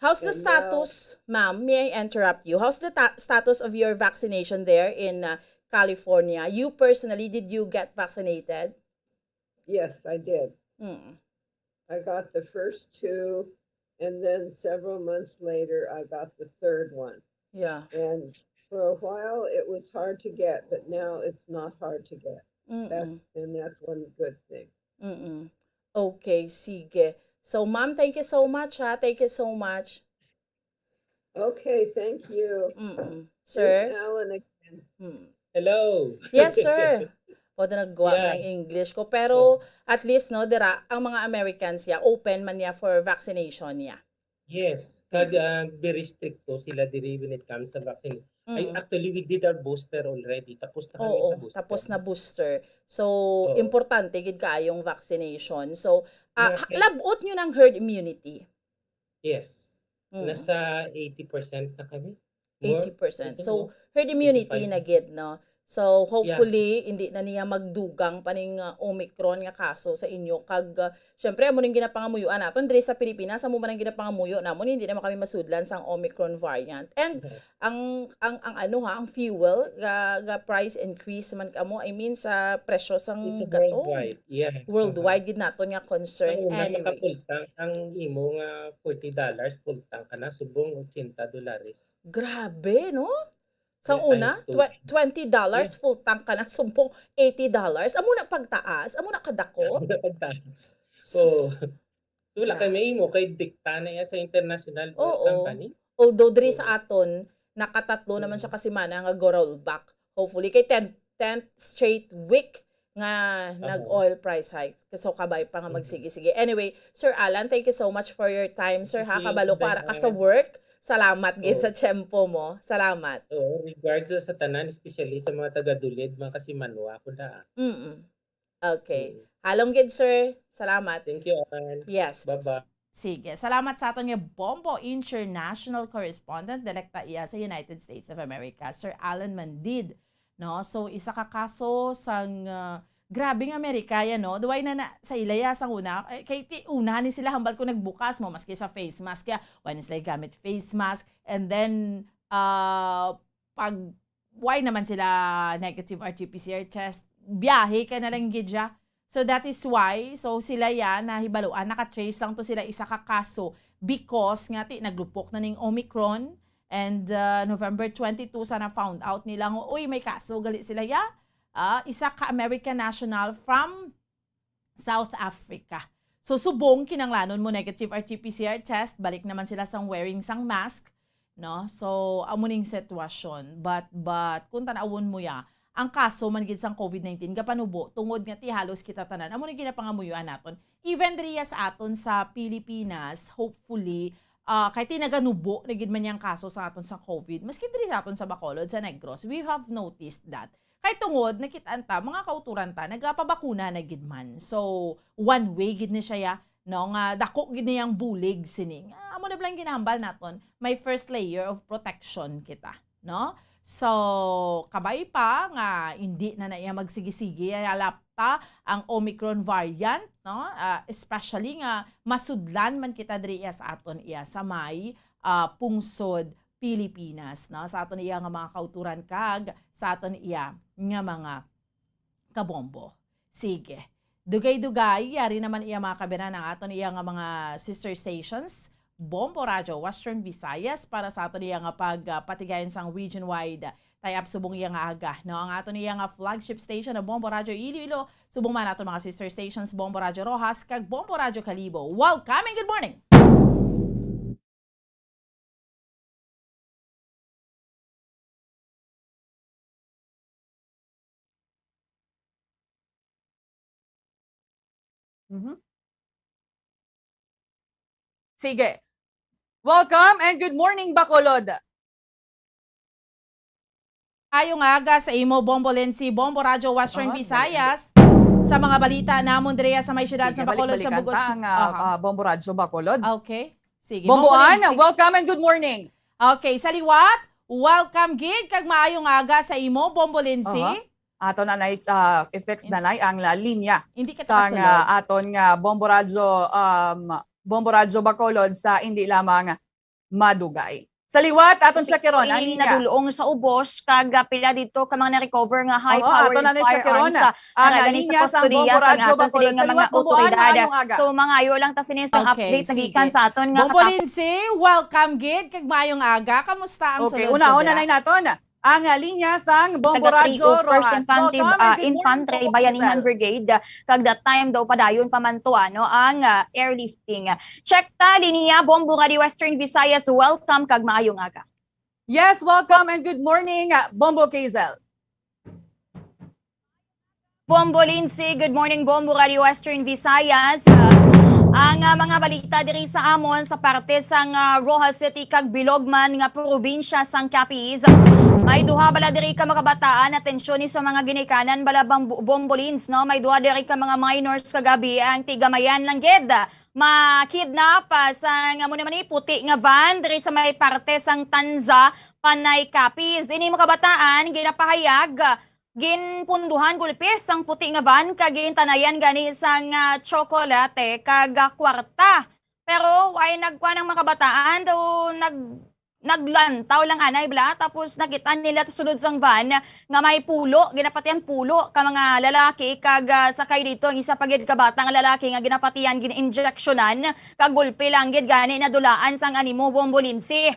How's the status, ma'am? May I interrupt you? How's the ta- status of your vaccination there in uh, California? You personally, did you get vaccinated? Yes, I did. Mm. I got the first two, and then several months later, I got the third one. Yeah. And for a while, it was hard to get, but now it's not hard to get. Mm-mm. That's and that's one good thing. Mm-mm. Okay, sige. So, ma'am, thank you so much, ha. Thank you so much. Okay, thank you. Mm-mm. Sir? Alan again. Mm. Hello. Yes, sir. Pwede nagguwa yeah. ng English ko. Pero, oh. at least, no, dira, ang mga Americans, ya, open man niya for vaccination niya. Yes. Kag uh, very stricto sila diri when it comes sa vaccine. Mm. Ay, actually, we did our booster already. Tapos na kami Oo, sa booster. Tapos na booster. So, Oo. importante gid kaayong vaccination. So, uh, labot nyo ng herd immunity. Yes. Mm. Nasa eighty percent na kami. eighty percent. So, herd immunity na gid, no? So, hopefully, yeah. hindi na niya magdugang pa ning uh, Omicron nga kaso sa inyo. Kag, uh, syempre, amo ning ginapangamuyoan naton diri sa Pilipinas, amo man ang ginapangamuyo namon, hindi naman kami masudlan sang Omicron variant. And okay. ang ang ang ano ha, ang fuel ga, ga price increase man kamo, I mean sa presyo sang gato. Worldwide. Yeah. Worldwide uh-huh. gid naton nga concern. Ang anyway. Ang imo nga forty dollars full tank ka na subong eighty dolares. Grabe, no? Sa una, twenty dollars full tank ka na, sumpong eighty dollars. Amo na pagtaas, amo na kadako. Amo na pagtaas. So, so wala kay may imo kay dikta na iya sa international oil company. Although diri sa aton, nakatatlo naman siya ka semana nga go roll back. Hopefully, kay ten, tenth straight week nga nag-oil price hike. So, kabay pa nga magsige-sige. Anyway, Sir Alan, thank you so much for your time, sir, ha? Kabalo ko, ara ka sa work. Salamat gid sa tiyempo mo. Salamat. Oo, regards sa tanan, especially sa mga taga-Dulid, mga kasimanwa ko na. Mm. Okay. Halong gid, sir. Salamat. Thank you, Alan. Yes. Bye-bye. Sige. Salamat sa aton nga Bombo International Correspondent, direkta iya sa United States of America, Sir Alan Mandid. No? So, isa ka kaso sang uh, grabe nga Amerika ya, no? Duway na, na sa ilaya sang una, eh, kay ti, una ni sila hambal ko nagbukas mo, maski sa face mask ya, wala ni sila gamit face mask, and then uh, pag why naman sila negative R T P C R test, biyahe ka na lang gid siya. So that is why, so sila ya nahibaluan, naka-trace lang to sila isa ka kaso because nga ti naglupok na ning Omicron and uh, November twenty-two sana found out nila nga uy may kaso gali sila ya. Uh, isa ka American national from South Africa. So subong kinanglanon mo negative R T P C R test, balik naman sila sang wearing sang mask, no? So amo ning sitwasyon. But but kung tan-awon mo ya, ang kaso man gid sang COVID nineteen gapanubo tungod nga ti halos kita tanan amo ni ginapangamuyoan naton. Even diri sa aton sa Pilipinas, hopefully, uh, kay ti naganubo na gid man yang kaso sa aton sa COVID. Maski diri sa aton sa Bacolod, sa Negros, we have noticed that. Kay tungod nakit-an ta mga kauturan ta nagapabakuna na gid man. So one way gid ni siya ya, no, nga dako gid niyang bulig sini. Nga amo na bala ang ginahambal naton, may first layer of protection kita, no? So kabay pa nga hindi na na iya magsigi-sigi, halapta ang Omicron variant, no? Uh, especially nga masudlan man kita diri iya sa aton iya sa may uh, pungsod Pilipinas, no? Sa aton iya nga mga kauturan kag sa aton iya nga mga kabombo. Sige. Dugay-dugay, yari naman iya mga kabiran ang aton iya nga mga sister stations. Bombo Radyo Western Visayas para sa ato niya nga pag, ah, patigayon sang region-wide tie-up subong iya nga aga, no? Ang ato niya nga flagship station na Bombo Radyo Iloilo, subong man ato mga sister stations Bombo Radyo Roxas kag Bombo Radyo Kalibo. Welcome and good morning! Mhm. Sige. Welcome and good morning, Bacolod. Ayong aga sa imo, Bombo Lindsay, Bombo Radyo Western Aha, Visayas. Sa mga balita namon diriya sa may siyudad Sige, sa Bacolod, sa balik-balikan Bugos. ta ang, ah, Aha. ah, Bombo Radyo Bacolod. Okay. Sige, Bombo Bombo Ann, Lindsay. welcome and good morning. Okay, sa liwat, welcome gid kag maayong aga sa imo, Bombo Lindsay. Aha. Ato na nay, ah, i-fix In- na nay ang la linya Hindi ka sang, nakasulod. ah, aton nga Bombo Radyo, um, Bombo Radyo Bacolod sa indi lamang madugay. Sa liwat, aton siya karon ang Ini linya. nadulong sa ubos kag, ah, pila dito ka mga na-recover nga high Oo, power ato na ni siya karon, firearms, ah, ah, ang, ah, nagani sa linya sang kustodiya Bombo sang Radyo aton sini Bacolod. nga Sa mga liwat, Bombo Ann, otoridad. maayong aga. So, mangayo lang ta sini sang Okay, update nga gikan sige. sa aton nga Bombo mga Lindsay, welcome gid kag maayong aga. Kamusta ang Okay, sulod unahon na dira? nay naton ang, ah, linya sang Bombo Taga Radyo three oh first Roxas. Infantry, Welcome and ah, good morning, Infantry Bombo Bayanihan Giselle. Brigade, ah, kag that time daw padayon pa man to, ano, ang, ah, airlifting. Check ta, linya, Bombo Radyo Western Visayas, welcome kag maayong aga. Yes, welcome and good morning, ah, Bombo Kazel. Bombo Lindsay, good morning, Bombo Radyo Western Visayas. Ah, ang, ah, mga balita diri sa amon sa parte sang, ah, Roxas City kag Bilog man nga probinsya sang Capiz. May duha bala diri ka mga kabataan, atensyon ni sa mga ginikanan bala, Bam-, Bombo Linds, no? May duha diri ka mga minors kagabi ang tigamayan lang gid makidnap, ah, sang amo naman ni puti nga van diri sa may parte sang Tanza, Panay, Capiz. Ini mga kabataan ginapahayag, ah, ginpunduhan gulpi sang puti nga van kag gintanayan gani sang, ah, tsokolate kag, ah, kwarta. Pero way nagkuan ang mga kabataan, daw nag-, naglantaw lang anay bala, tapos nakita nila sulod sang van nga may pulo, ginapatian pulo ka mga lalaki, kag, ah, sakay dito ang isa pa gid ka bata nga lalaki nga ginapatian, gin-injeksyonan, kag gulpi lang gid gani nadulaan sang animo, Bombo Lindsay.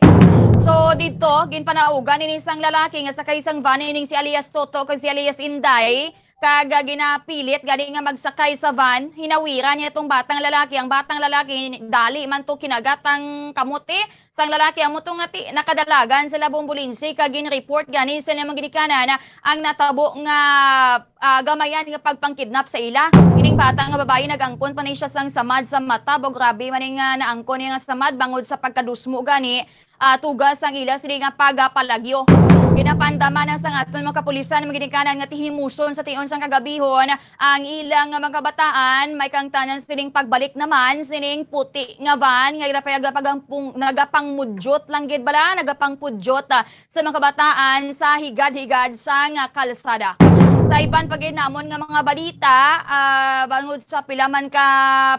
So, dito, ginpanaugan ini sang lalaki nga sakay sang van, ining si alias Toto kag si alias Inday, kag, ah, ginapilit gani nga magsakay sa van. Hinawiran niya tong batang lalaki. Ang batang lalaki, dali man to kinagat ang kamote sang lalaki. Amo to nga ti-, nakadalagan sila, Bombo Lindsay, kag gin-report gani sa ilang mga ginikanan ang natabo nga, ah, gamayan nga pagpangkidnap sa ila. Ining bata nga babayi nag-angkon pa ni siya sang samad sa mata. Bo, grabe man nga naangkon niya nga samad bangod sa pagkadusmo gani, ah, tuga sang ila sini nga pagapalagyo. Ginapaandam na sang aton mga kapulisan ang mga ginikanan nga tihimuson sa tion sang kagabihon ang ilang nga mga kabataan. May kangtanan sining pagbalik naman sining puti nga van nga ginapayag-, pagampung-, nagapangmudyot lang gid bala, nagapangpudyot, ah, sa mga kabataan sa higad-higad sang kalsada. Sa iban pa gid namon nga mga balita, ah, bangod sa pila man ka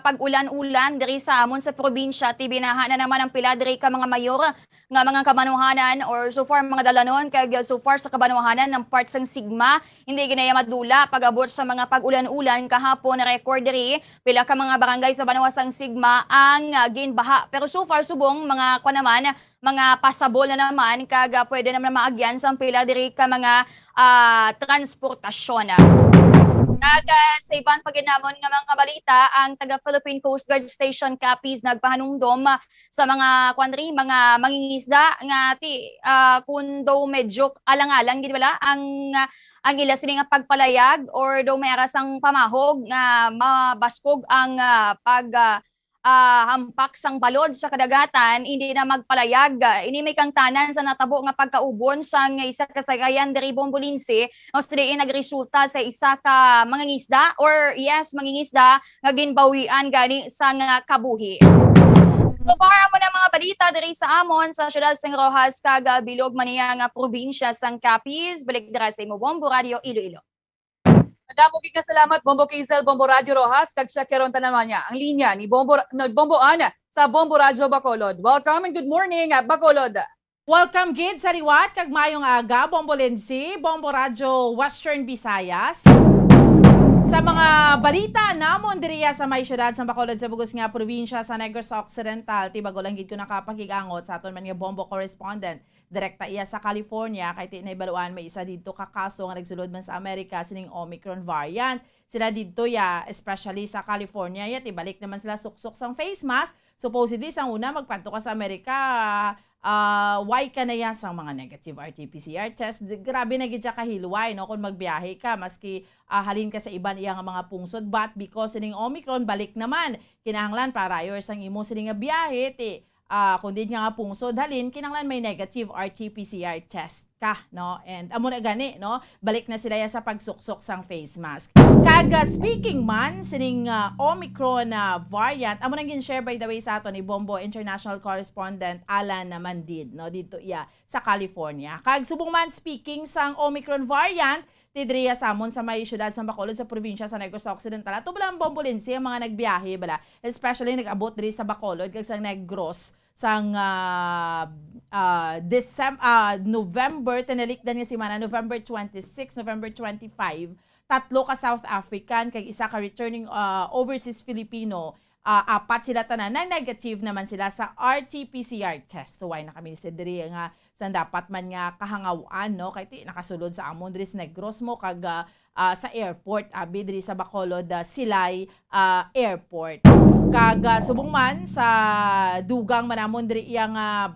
pag-ulan-ulan diri sa amon sa probinsya, ti binaha na naman ang pila diri ka mga mayor nga mga kabanwahanan, or so far mga dalanon, kag so far sa kabanwahanan ng part sang Sigma, hindi ginaya madula pag-abot sa mga pag-ulan-ulan kahapon. Record diri, pila ka mga barangay sa banwa sang Sigma ang, ah, ginbaha. Pero so far, subong mga, kwa naman, mga pasabol na naman, kag, ah, pwede naman maagyan sang pila diri ka mga, ah, transportasyon. Kag, ah, sa iban pa gid namon nga mga balita, ang taga Philippine Coast Guard Station Capiz nagpahanumdom, ah, sa mga, kwan ri, mga mangingisda nga ti-, ah, kun daw medyo alang-alang gid bala ang, ah, ang ila sini nga pagpalayag, or daw may ara sang pamahog nga mabaskog ang, ah, pag, ah, ah, hampak sang balod sa kadagatan, hindi na magpalayag. Ini may kangtanan sa natabo nga pagkaubon sang isa ka sakayan diri, Bombo Lindsay, nga sa diin nagresulta sa isa ka mangingisda, or yes, mangingisda, nga ginbawian gani sang kabuhi. So far, amo na mga balita diri sa amon sa siyudad sang Roxas kag, ah, bilog man niya nga probinsya sang Capiz. Balik dira sa imo, Bombo Radio Iloilo. Madamo gid nga salamat, Bombo Kazel, Bombo Radio Roxas, kag siya karon ta naman niya ang linya ni Bombo, ni Bombo Ann sa Bombo Radio Bacolod. Welcome and good morning, ah, Bacolod. Welcome gid sa liwat kag mayong aga, Bombo Lindsay, Bombo Radio Western Visayas. Sa mga balita namon diriya sa may siyudad sa Bacolod sa bugos nga probinsya sa Negros Occidental, ti bago lang gid ko nakapakig-angot sa aton man nga Bombo correspondent. Direkta iya sa California, kay ti nahibaluan may isa didto ka kaso nga nagsulod man sa Amerika sining Omicron variant. Sila didto ya, especially sa California ya, ti balik naman sila suksok sang face mask. Supposedly, sang una, magpadto ka sa Amerika, ah, why ka na ya sang mga negative R T P C R test? Di-, grabe na gid siya kahilway, no? Kung magbiyahe ka, maski, ah, halin ka sa iban iya nga mga pungsod, but because sining Omicron, balik naman. Kinahanglan, prior sang imo sini nga biyahe, ti, ah, kung di nga nga pungsod halin, kinahanglan may negative R T P C R test ka, no? And amo na gani, no? Balik na sila ya sa pagsuksok sang face mask. Kag, ah, speaking man sining, ah, Omicron, ah, variant, amo nang gin-share, by the way, sa aton ni Bombo international correspondent Alan Mandid, no? Didto iya sa California. Kag subong man, speaking sang Omicron variant, ti diri sa amon sa may siyudad sa Bacolod sa probinsya sa Negros Occidental. Ato bala ang Bombo Lindsay ang mga nagbiyahe bala, especially nag-abot diri sa Bacolod kag sa Negros sang, ah, ah, Decem-, ah, November, tinalikdan nga semana, November twenty-six, November twenty-five, tatlo ka South African kag isa ka returning, ah, overseas Filipino, ah, apat sila tanan na negative naman sila sa R T P C R test. So, why na kami sa diri nga sang dapat man nga kahangawan, no? Kay ti nakasulod sa amon diri sa Negros mo kag, ah, ah, sa airport, abi diri sa Bacolod, ah, Silay, ah, Airport. Kag, ah, subong man sa dugang man namon diri iya nga,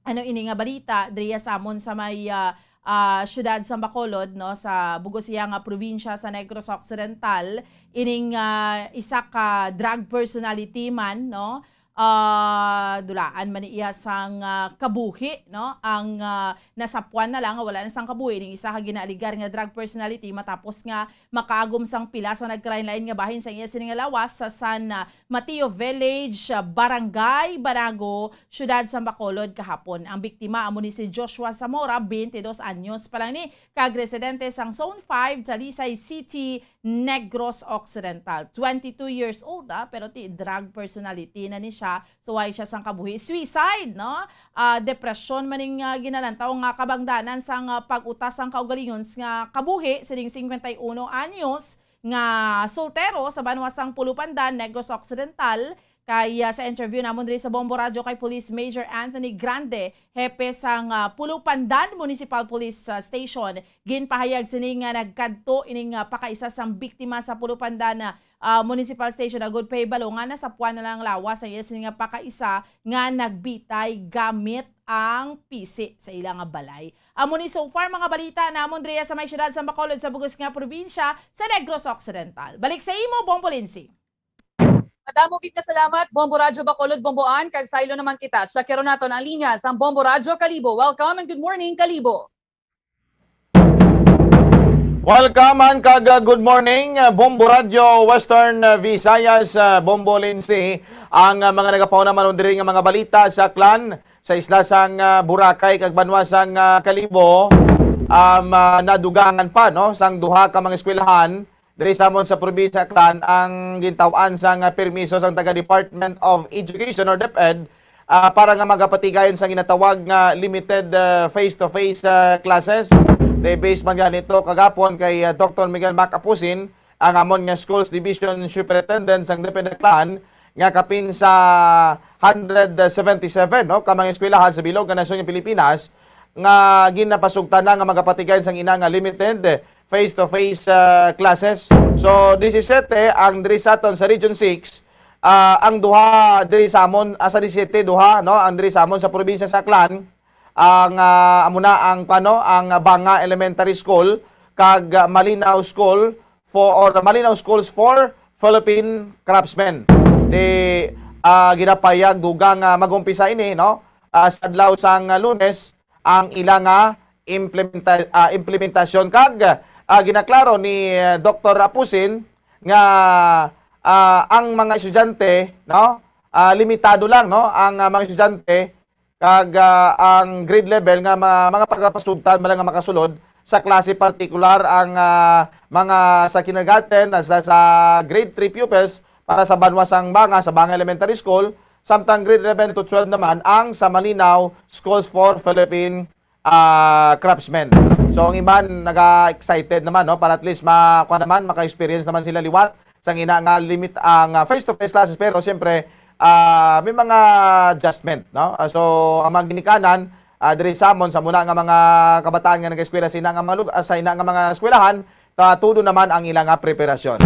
ano ini nga balita, diri sa amon sa may, ah, ah, siyudad sa Bacolod, no, sa bugos iya nga probinsya sa Negros Occidental, ining, ah, isa ka drug personality man, no, ah, dulaan man ni iya sang, ah, kabuhi, no, ang, ah, nasapuan na lang nga wala na sang kabuhi ning isa ka ginaaligar nga drug personality matapos nga makaagom sang pila sa nagkalain-lain nga bahin sa iya sini nga lawas sa San, ah, Mateo Village, ah, Barangay Banago, Siyudad sa Bacolod kahapon. Ang biktima amo ni si Joshua Zamora, twenty-dos anyos pa lang ni, kag residente sang Zone five, Talisay City, Negros Occidental. Twenty-two years old, ah, pero ti drug personality na ni siya. So, why siya sang kabuhi? Suicide, no? Ah, depresyon man ning, ah, ginalantaw nga kabangdanan sang, ah, pag-utas sang kaugalingon nga kabuhi sining cincuenta y uno anyos nga soltero sa banwa sang Pulupandan, Negros Occidental. Kay, ah, sa interview namon diri sa Bombo Radyo kay Police Major Anthony Grande, hepe sang, ah, Pulupandan Municipal Police, ah, Station, ginpahayag sini nga nagkadto ining, ah, pakaisa sang biktima sa Pulupandan, ah, ah, Municipal Station agud pahibalo nga nasapuan na lang lawas ang iya sini nga pakaisa nga nagbitay gamit ang pisi sa ila nga balay. Amo ni so far mga balita namon diri sa may siyudad sa Bacolod sa bugos nga probinsya sa Negros Occidental. Balik sa imo, Bombo Lindsay. Madamo gid nga salamat, Bombo Radyo Bacolod, Bombo Ann, kag saylo naman kita. Check naton ang linya sang Bombo Radyo Kalibo. Welcome and good morning, Kalibo. Welcome and kag, uh, good morning, uh, Bombo Radyo Western, uh, Visayas, uh, Bombo Lindsay. Ang, uh, mga nagapauna man diri nga mga balita sa Aklan, sa isla sang, uh, Boracay kag banwa sang, uh, Kalibo, um, uh, nadugangan pa, no, sang duha ka mga eskwelahan diri sa amon sa probinsya Aklan ang gintaw-an sang, ah, permiso sang taga Department of Education or DepEd, ah, para nga magapatigayon sang ginatawag nga limited, ah, face-to-face, ah, classes. Di base man gani to kagapon kay, ah, Doktor Miguel Mac Apusin, ang amon nga Schools Division Superintendent sang DepEd Aklan, nga kapin sa hundred seventy-seven, no, ka mga eskwelahan sa bilog nga nasyon nga Pilipinas nga ginapasugtan na nga magapatigayon sang ina nga limited face-to-face, ah, classes. So, disisete ang diri sa aton sa Region six, ah, ang duha diri sa amon, ah, sa disisete, duha, no, ang diri sa amon sa probinsya sa Aklan, ang, ah, amo na ang, ano, ang Banga Elementary School kag, ah, Malinaw School for, or Malinaw Schools for Philippine Craftsmen. Di, ah, ginapayag dugang, ah, mag-umpisa ini, no? Ah, sa adlaw sang, ah, Lunes, ang ila nga implementa-, ah, implementasyon. Kag, ah, ginaklaro ni, ah, Doktor Apusin nga, ah, ang mga estudyante, no, ah, limitado lang, no, ang, ah, mga estudyante kag, ah, ang grade level nga ma-, mga pagapasugtan man lang nga makasulod sa klase, partikular ang, ah, mga sa kindergarten, sa, sa grade three pupils para sa banwa sang Banga, sa Banga Elementary School, samtang grade eleven to twelve naman ang sa Malinaw Schools for Philippine, ah, Craftsmen. So ang iban naga-excited naman, no, para at least ma kuan naman, maka-experience naman sila liwat sang ina nga limit ang ah, face-to-face classes, pero siyempre ah, may mga adjustment, no? Ah, so ang mga ginikanan ah, diri sa amon, sa muna nga mga kabataan nga nag-eskwela sa ina nga mga lug- ah, sa ina nga mga eskwelahan, katudo naman ang ila nga preparasyon.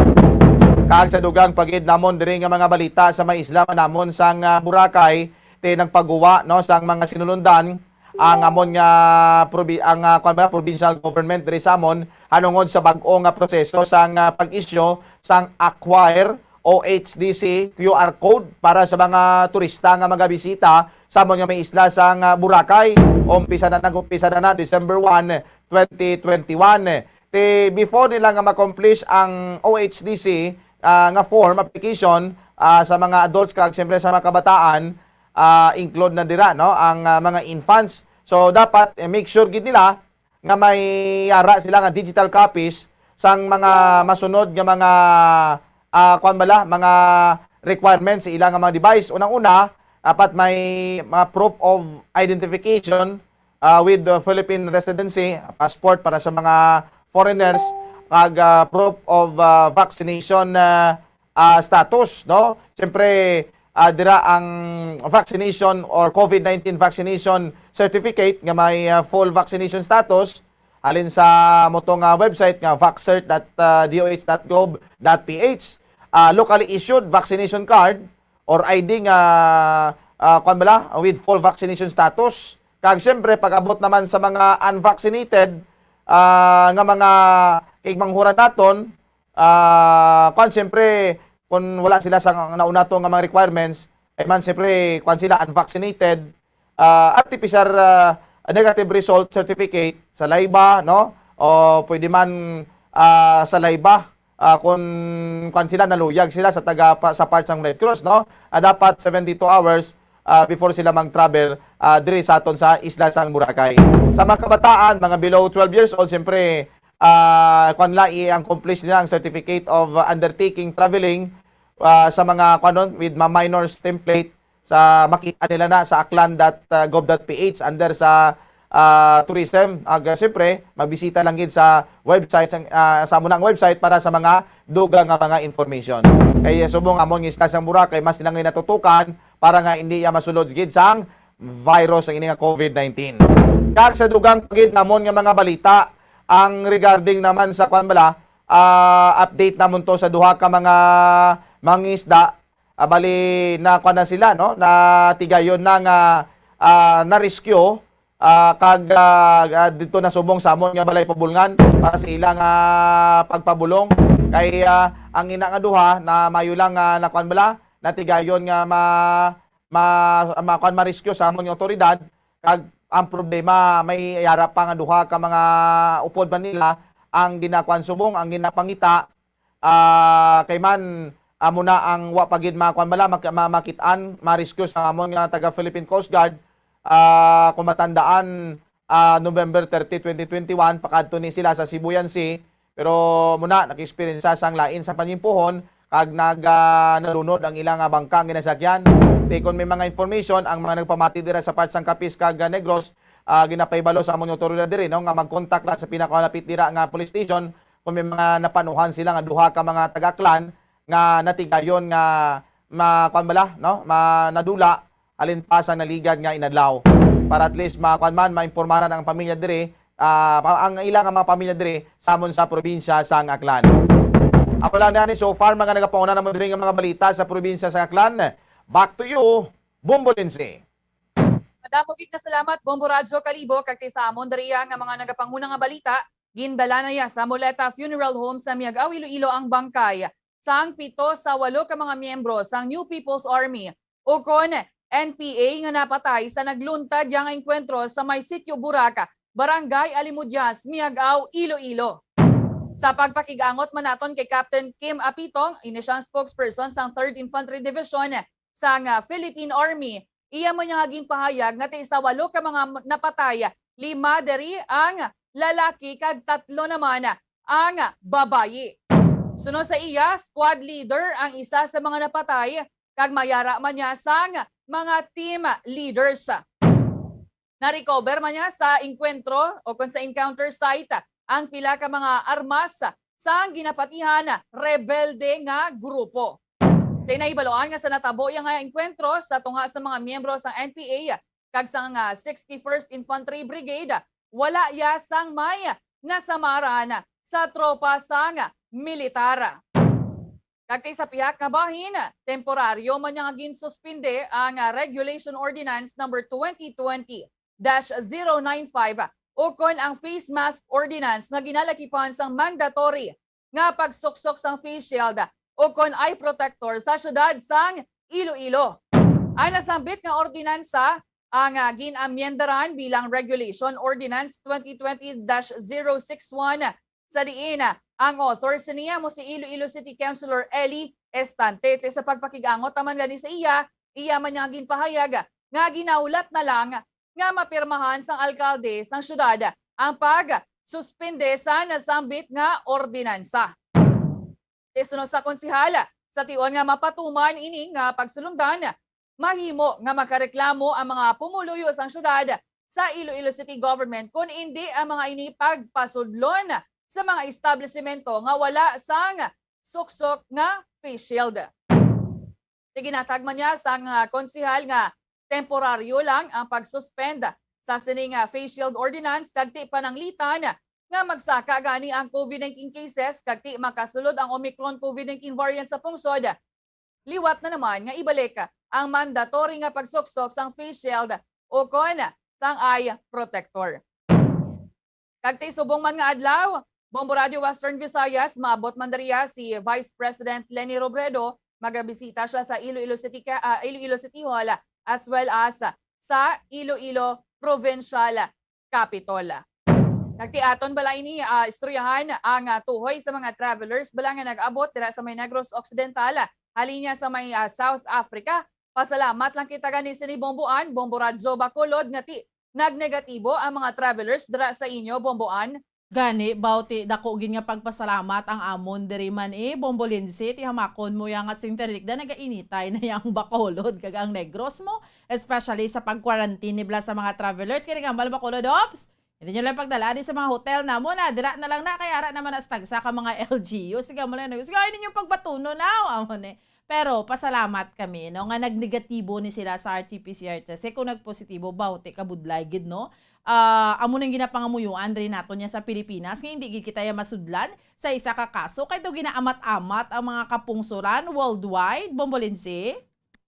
Kag sa dugang pagid namon diri nga mga balita sa may isla man namon sang ah, Boracay, ti nagpaguwa, no, sang mga sinulundan ang amon nga probi ang ah, kuwan ba, provincial government diri sa amon hanungod sa bag-o nga proseso sang ah, pag-issue sang Acquire O H D C Q R code para sa mga turista nga magabisita sa amon nga may isla sang ah, Boracay. Umpisa na, nag-umpisa na na December one, twenty twenty-one. Ti before nila nga ma-accomplish ang O H D C ah, nga form application ah, sa mga adults kag siyempre sa mga kabataan, ah, include na dira, no, ang ah, mga infants. So dapat eh, make sure gid nila nga may yara sila nga digital copies sang mga masunod nga mga ah, kuwan bala, mga requirements sa ila nga mga device. Unang-una, dapat may mga proof of identification ah, with the Philippine residency, passport para sa mga foreigners, kag ah, proof of ah, vaccination ah, ah, status, no? Siyempre, ah, dira ang vaccination or COVID nineteen vaccination certificate nga may ah, full vaccination status halin sa mo to nga website nga vaccert dot D O H dot gov dot P H, ah, locally issued vaccination card or I D nga ah, kuwan bala, with full vaccination status. Kag siyempre, pag-abot naman sa mga unvaccinated ah, nga mga kaigmanghuran naton, ah, kuwan, siyempre, kung wala sila sa nauna to nga mga requirements, ay man, siyempre, kuwan sila, unvaccinated, ah, R T P C R ah, negative result certificate, saliva, no? O pwede man ah, saliva, ah, kung kuwan sila, naluyag sila sa taga pa, sa part sang Red Cross, no? Ah, dapat seventy-two hours ah, before sila mag-travel ah, diri sa aton sa isla sang Boracay. Sa mga kabataan, mga below twelve years old, siyempre, ah, kuwan la, i-accomplish nila ang Certificate of Undertaking Traveling ah, sa mga, kuwan nun, with ma-, minors template sa makita nila na sa aklan dot gov dot P H under sa ah, tourism. Ag ah, siyempre, magbisita lang gid sa website sang ah, sa amo na ang website para sa mga dugang nga mga information. Kay ah, subong amon nga isla sang Boracay, mas nila nga natutukan para nga hindi iya masulod gid sang virus ang ini nga COVID nineteen. Kag sa dugang pa gid namon nga mga balita, ang regarding naman sa, kuwan bala, ah, update namon to sa duha ka mga mangisda. Ah, bali na, kuwan na sila, no? Natigayon na nga ah, na-rescue ah, kag ah, ah, dito na subong sa amon nga balay pabulngan para sa ilang ah, pagpabulong. Kay ah, ang ina nga duha na mayo lang nga nakuan bala, natigayon nga ma, ma, ma, kuan, ma-rescue sa amon nga otoridad. Kag ang problema, may yara pa nga duha ka mga upod man nila ang ginakuan subong, ang ginapangita ah, kay man, amo na ang wa pa gid makuan bala, mak-, ma-, makit-an, ma-rescue sa amon nga taga Philippine Coast Guard, ah, kung matandaan, ah, November thirty, twenty twenty-one, pakadto ni sila sa Sibuyan Sea, pero muna nag-experience sang lain sa panimpuhon kag nag, ah, nalunod ang ila nga bangka nga ginasakyan. Ti kon may mga information ang mga nagpamati dira sa part sang Capiz kag, ah, Negros, ah, ginapahibalo sa amon nga otoridad diri, no, nga mag-contact lang sa pinakamalapit dira nga police station kung may mga napanuhan sila nga duha ka mga taga-Aklan nga natigayon nga ma-, kuwan bala, no? Ma-, nadula halin pa sa naligad nga inadlaw. Para at least ma-, kuwan man, maimpormaran ang pamilya diri, ah, pa-, ang ila nga mga pamilya diri sa amon sa probinsya sang Aklan. Amo lang na ni so far, mga nagapauna namon diri nga mga balita sa probinsya sang Aklan. Back to you, Bombo Lindsay. Madamo gid nga salamat, Bombo Radyo Kalibo, kag ti sa amon diriya nga mga nagapanguna nga balita, gindala na ya sa Muleta Funeral Home sa Miagao, Iloilo ang bangkay sang pito sa walo ka mga miyembro sang New People's Army, ukon N P A, nga napatay sa nagluntad ya nga engkwentro sa may Sitio Burak, Barangay Alimudias, Miagao, Iloilo. Sa pagpakig-angot man naton kay Captain Kim Apitong, ini siya ang spokesperson sang Third Infantry Division sang, ah, Philippine Army, iya man niya nga ginpahayag nga ti sa walo ka mga m-, napatay, lima diri ang lalaki kag tatlo naman ang babayi. Sunod sa iya, squad leader ang isa sa mga napatay kag mayara man niya sang mga team leaders. Na-recover man niya sa engkwentro o kon sa encounter site ang pila ka mga armas sang ginapatihan rebelde nga grupo. Kay nahibaluan nga sa natabo iya nga engkwentro sa tunga sa mga miyembro sang N P A kag sang, ah, sixty-first Infantry Brigade, wala iya sang may nasamaran sa tropa sang militar. Kag ti sa pihak nga bahin, temporaryo man niya nga ginsuspinde ang, ah, Regulation Ordinance Number twenty twenty dash zero nine five ukon ang face mask ordinance nga ginalakipan sang mandatory nga pagsuksok sang face shield ukon eye protector sa siyudad sang Iloilo. Ang nasambit nga ordinansa ang, ah, gin-amyendaran bilang Regulation Ordinance twenty twenty dash zero six one, sa diin, ah, ang author sini amo si Iloilo City Councilor Eli Estante. Ti sa pagpakig-angot naman gani sa iya, iya man niya ginpahayag nga ginahulat na lang nga mapirmahan sang alkalde sang siyudad ang pagsuspende sa nasambit nga ordinansa. Ti suno sa konsehal, sa tion nga mapatuman ini nga pagsulundan, mahimo nga makareklamo ang mga pumuluyo sang siyudad sa Iloilo City Government kon indi ang mga ini pagpasudlon sa mga establisemento nga wala sang suksok nga face shield. Ti ginhatag man niya sang, ah, konsehal nga temporaryo lang ang pag-suspend sa sining, ah, face shield ordinance kag ti pananglitan nga magsaka gani ang COVID nineteen cases kag ti makasulod ang Omicron COVID nineteen variant sa pungsod. Liwat na naman nga ibalik ang mandatory nga pagsuksok sang face shield ukon sang eye protector. Kag ti subong man nga adlaw, Bombo Radio Western Visayas, maabot man diriya si Vice President Leni Robredo. Magabisita siya sa Iloilo City Ca-, ah, Iloilo City Hall as well as sa Iloilo Provincial Capitol. Kag ti aton bala ini, ah, istoryahan ang, ah, tuhoy sa mga travelers bala nga nag-abot dira sa may Negros Occidental, halin niya sa may, ah, South Africa. Pasalamat lang kita gani sini Bomboan, Bombo Radyo Bacolod, nga ti nagnegatibo ang mga travelers dira sa inyo, Bomboan? Gani, baw ti dako gid nga pagpasalamat ang amon diri man, eh, Bombo Lindsay, ti hamakon mo ya nga sing tinikda nagainitay na yang Bacolod kag ang Negros mo, especially sa pag-quarantine nibla sa mga travelers. Kini gambal Bacolod, ops! Hindi nyo lang pagdala di sa mga hotel namo na, dira na lang na, kay ara naman na sa tagsa ka mga L G Us. Tiga mo lang, sige, ay ninyo pagbatuno na, amo ni. Pero pasalamat kami, no, nga nagnegatibo ni sila sa R T P C R test. Kay kung nagpositibo, baw ti kabudlay gid, no? Ah, amo nang ginapangamuyoan diri naton niya sa Pilipinas, nga hindi gid kita ya masudlan sa isa ka kaso, kay daw ginaamat-amat ang mga kapungsoran worldwide, Bombo Lindsay.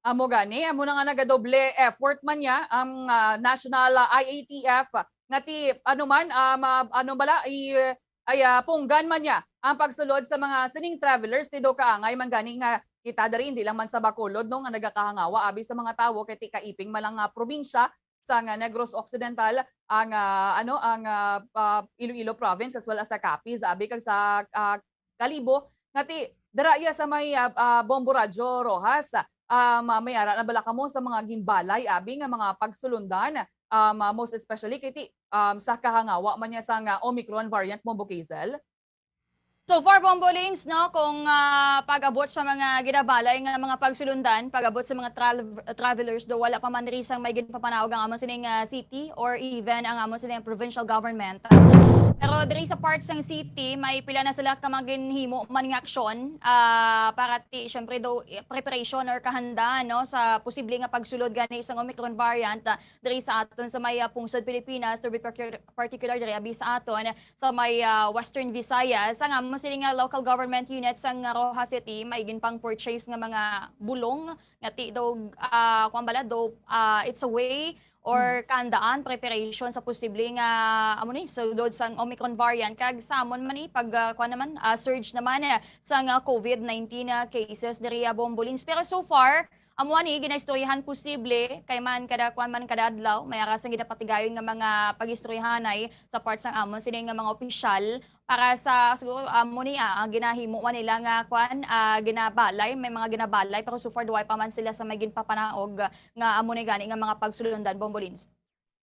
Amo gani, amo na nga nagadoble effort man niya ang, ah, National, ah, I A T F nga ti, ano man, ah, ma-, ano bala, i-, ay, ah, punggan man niya ang pagsulod sa mga sining travelers. Ti daw kaangay man gani nga kita diri, hindi lang man sa Bacolod, no, nga nagakahangawa abi sa mga tawo, kay ti kaiping man lang nga probinsya sang, ah, Negros Occidental, ang, ah, ano, ang, ah, ah, Iloilo province as well as sa Capiz, abi kag sa, ah, Kalibo, nga ti dira iya sa may, ah, ah, Bombo Radyo Roxas. Um, ah, may ara na bala kamo sa mga ginbalay abi nga mga pagsulundan, um, ah, most especially kay ti, um, sa kahangawa man niya sang, ah, Omicron variant, Bombo Hazel? So far, Bombo Lins, no, kung, ah, pag-abot sa mga ginabalay nga mga pagsulundan, pag-abot sa mga tra-, travelers, do wala pa man diri sang may ginpapanaog ang amon sining, ah, city or even ang amon sining provincial government. Pero diri sa part sang city, may pila na sila ka mga ginhimo man nga aksyon, ah, para ti, syempre, do, eh, preparation or kahandaan, no, sa posible nga pagsulod gani sang Omicron variant, ah, diri sa aton sa may, ah, pungsod Pilipinas, to be particular, particular diri abi sa aton sa may, ah, Western Visayas. Ang amo sini nga local government unit sang Roxas City, may ginpang-purchase nga mga bulong nga ti daw, ah, kuwan bala, daw, ah, it's a way or Mm. kahandaan, preparation sa posible nga, amo ni, sulod sang Omicron variant. Kag sa amon man ni, pag, ah, kuwan naman, ah, surge naman, eh, sang, ah, COVID nineteen, ah, cases diri, ah, Bombo Lins. Pero so far, amo ni, ginaistoryahan posible, kay man kada, kuwan man kada adlaw, may ara sang ginapatigayon nga mga pag-istoryahanay sa part sang amon sini nga mga opisyal para sa, siguro, amo ni, ah, ang ginahimo man nila nga, kuwan, ah, ginabalay, may mga ginabalay, pero so far, duway pa man sila sa may ginpapanaog nga amo ni gani nga mga pagsulundan, Bombo Lins.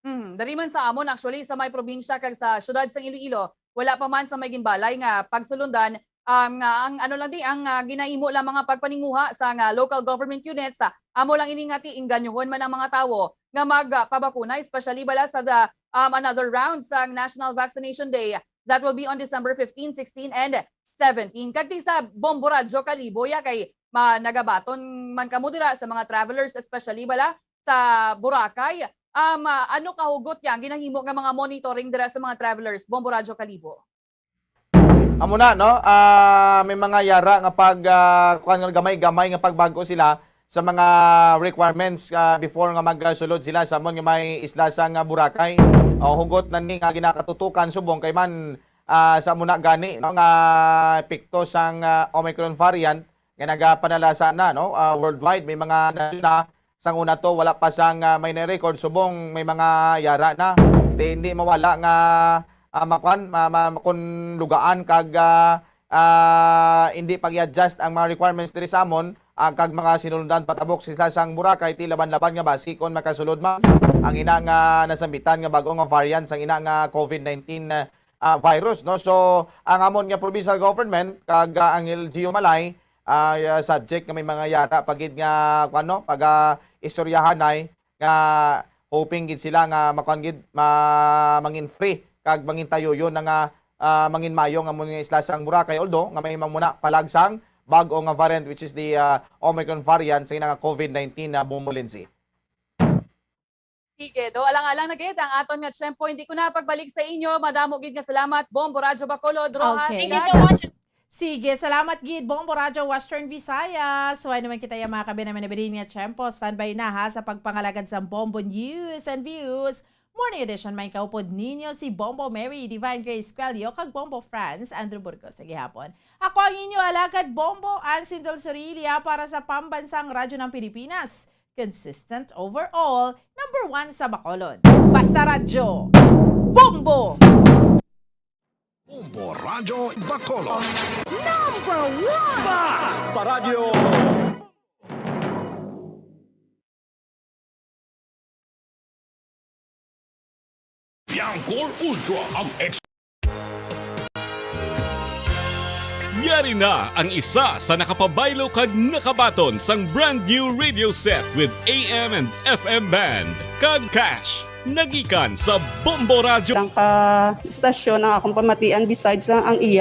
Mhm. Dari man sa amon, actually, sa may probinsya kag sa siyudad sang Iloilo, wala pa man sa may ginbalay nga pagsulundan, um, nga ang ano lang di, ang, ah, ginahimo lang mga pagpaninguha sa nga local government units, ah, amo lang ini nga ti inganyohon man ang mga tawo nga magpabakuna, especially bala sa the, um, another round sa National Vaccination Day that will be on December fifteen, sixteen, and seventeen. Kag ti sa Bombo Radyo Kalibo, ya, kay ma-, nagabaton man kamo dira sa mga travelers, especially bala sa Boracay. Um, ah, ano kahugot ya ang ginahimo nga mga monitoring dira sa mga travelers, Bombo Radyo Kalibo? Amo na, no? Ah, may mga yara nga pag, ah, kuwan nga gamay-gamay nga pagbago sila sa mga requirements, ah, before nga magsulod sila sa amon nga may isla sang, ah, Boracay. O, hugot na ni nga ginakatutukan subong kay man, ah, sa muna gani, no, nga epekto sang, ah, Omicron variant nga nagapanalasa na, no, ah, worldwide. May mga nasyon na sang una to wala pa sang, ah, may na-record subong may mga yara na. Di, hindi mawala nga, ah, makwan, ma, ma, kun lugaan kag, ah, ah, hindi pag-i-adjust ang mga requirements diri sa amon, ah, kag mga sinulundan patabok sa isla sang Boracay, ti laban-laban nga basi kon makasulod man ang ina nga nasambitan nga bag-o nga variant sang ina nga COVID nineteen, ah, virus, no? So, ang amon nga provincial government kag, ah, ang L G U Malay, ah, subject nga may mga yara pa gid nga, kuwan, no, pag, ah, istoryahanay nga hoping gid sila nga makuan gid, ma-, mangin free kag mangin tayuyon na nga, ah, mangin mayo nga amon nga isla sang Boracay, although nga may mamuna palagsang bag-o nga variant, which is the, ah, Omicron variant sa ina nga COVID nineteen na bumulinsi. Sige, do alang-alang na gid ang aton nga tiyempo. Hindi ko na pagbalik sa inyo. Madamo gid nga salamat, Bombo Radyo Bacolod, Rojas. Okay. Thank you so much. Sige, salamat gid, Bombo Radyo Western Visayas. Way naman kita yung mga kabinaman na bilin nga tiyempo. Standby na ha sa pagpangalagad sa Bombo News and Views. Morning edition, may kaupod ninyo si Bombo Mary Divine Grace Cuello kag Bombo Franz Andrew Burgos sa gihapon. Ako ang inyo alagad, Bombo Ansin Del Sorilia para sa Pambansang Radyo ng Pilipinas. Consistent overall, number one sa Bacolod. Basta Radyo, Bombo! Bombo Radyo Bacolod. Number one! Basta Radyo! Bianco Ultra ang ex- Yari na ang isa sa nakapabaylo kag nakabaton sang brand new radio set with A M and F M band kag cash. Nagikan sa Bombo Radyo. Lang ka istasyon ang akong pamatian besides lang ang iya.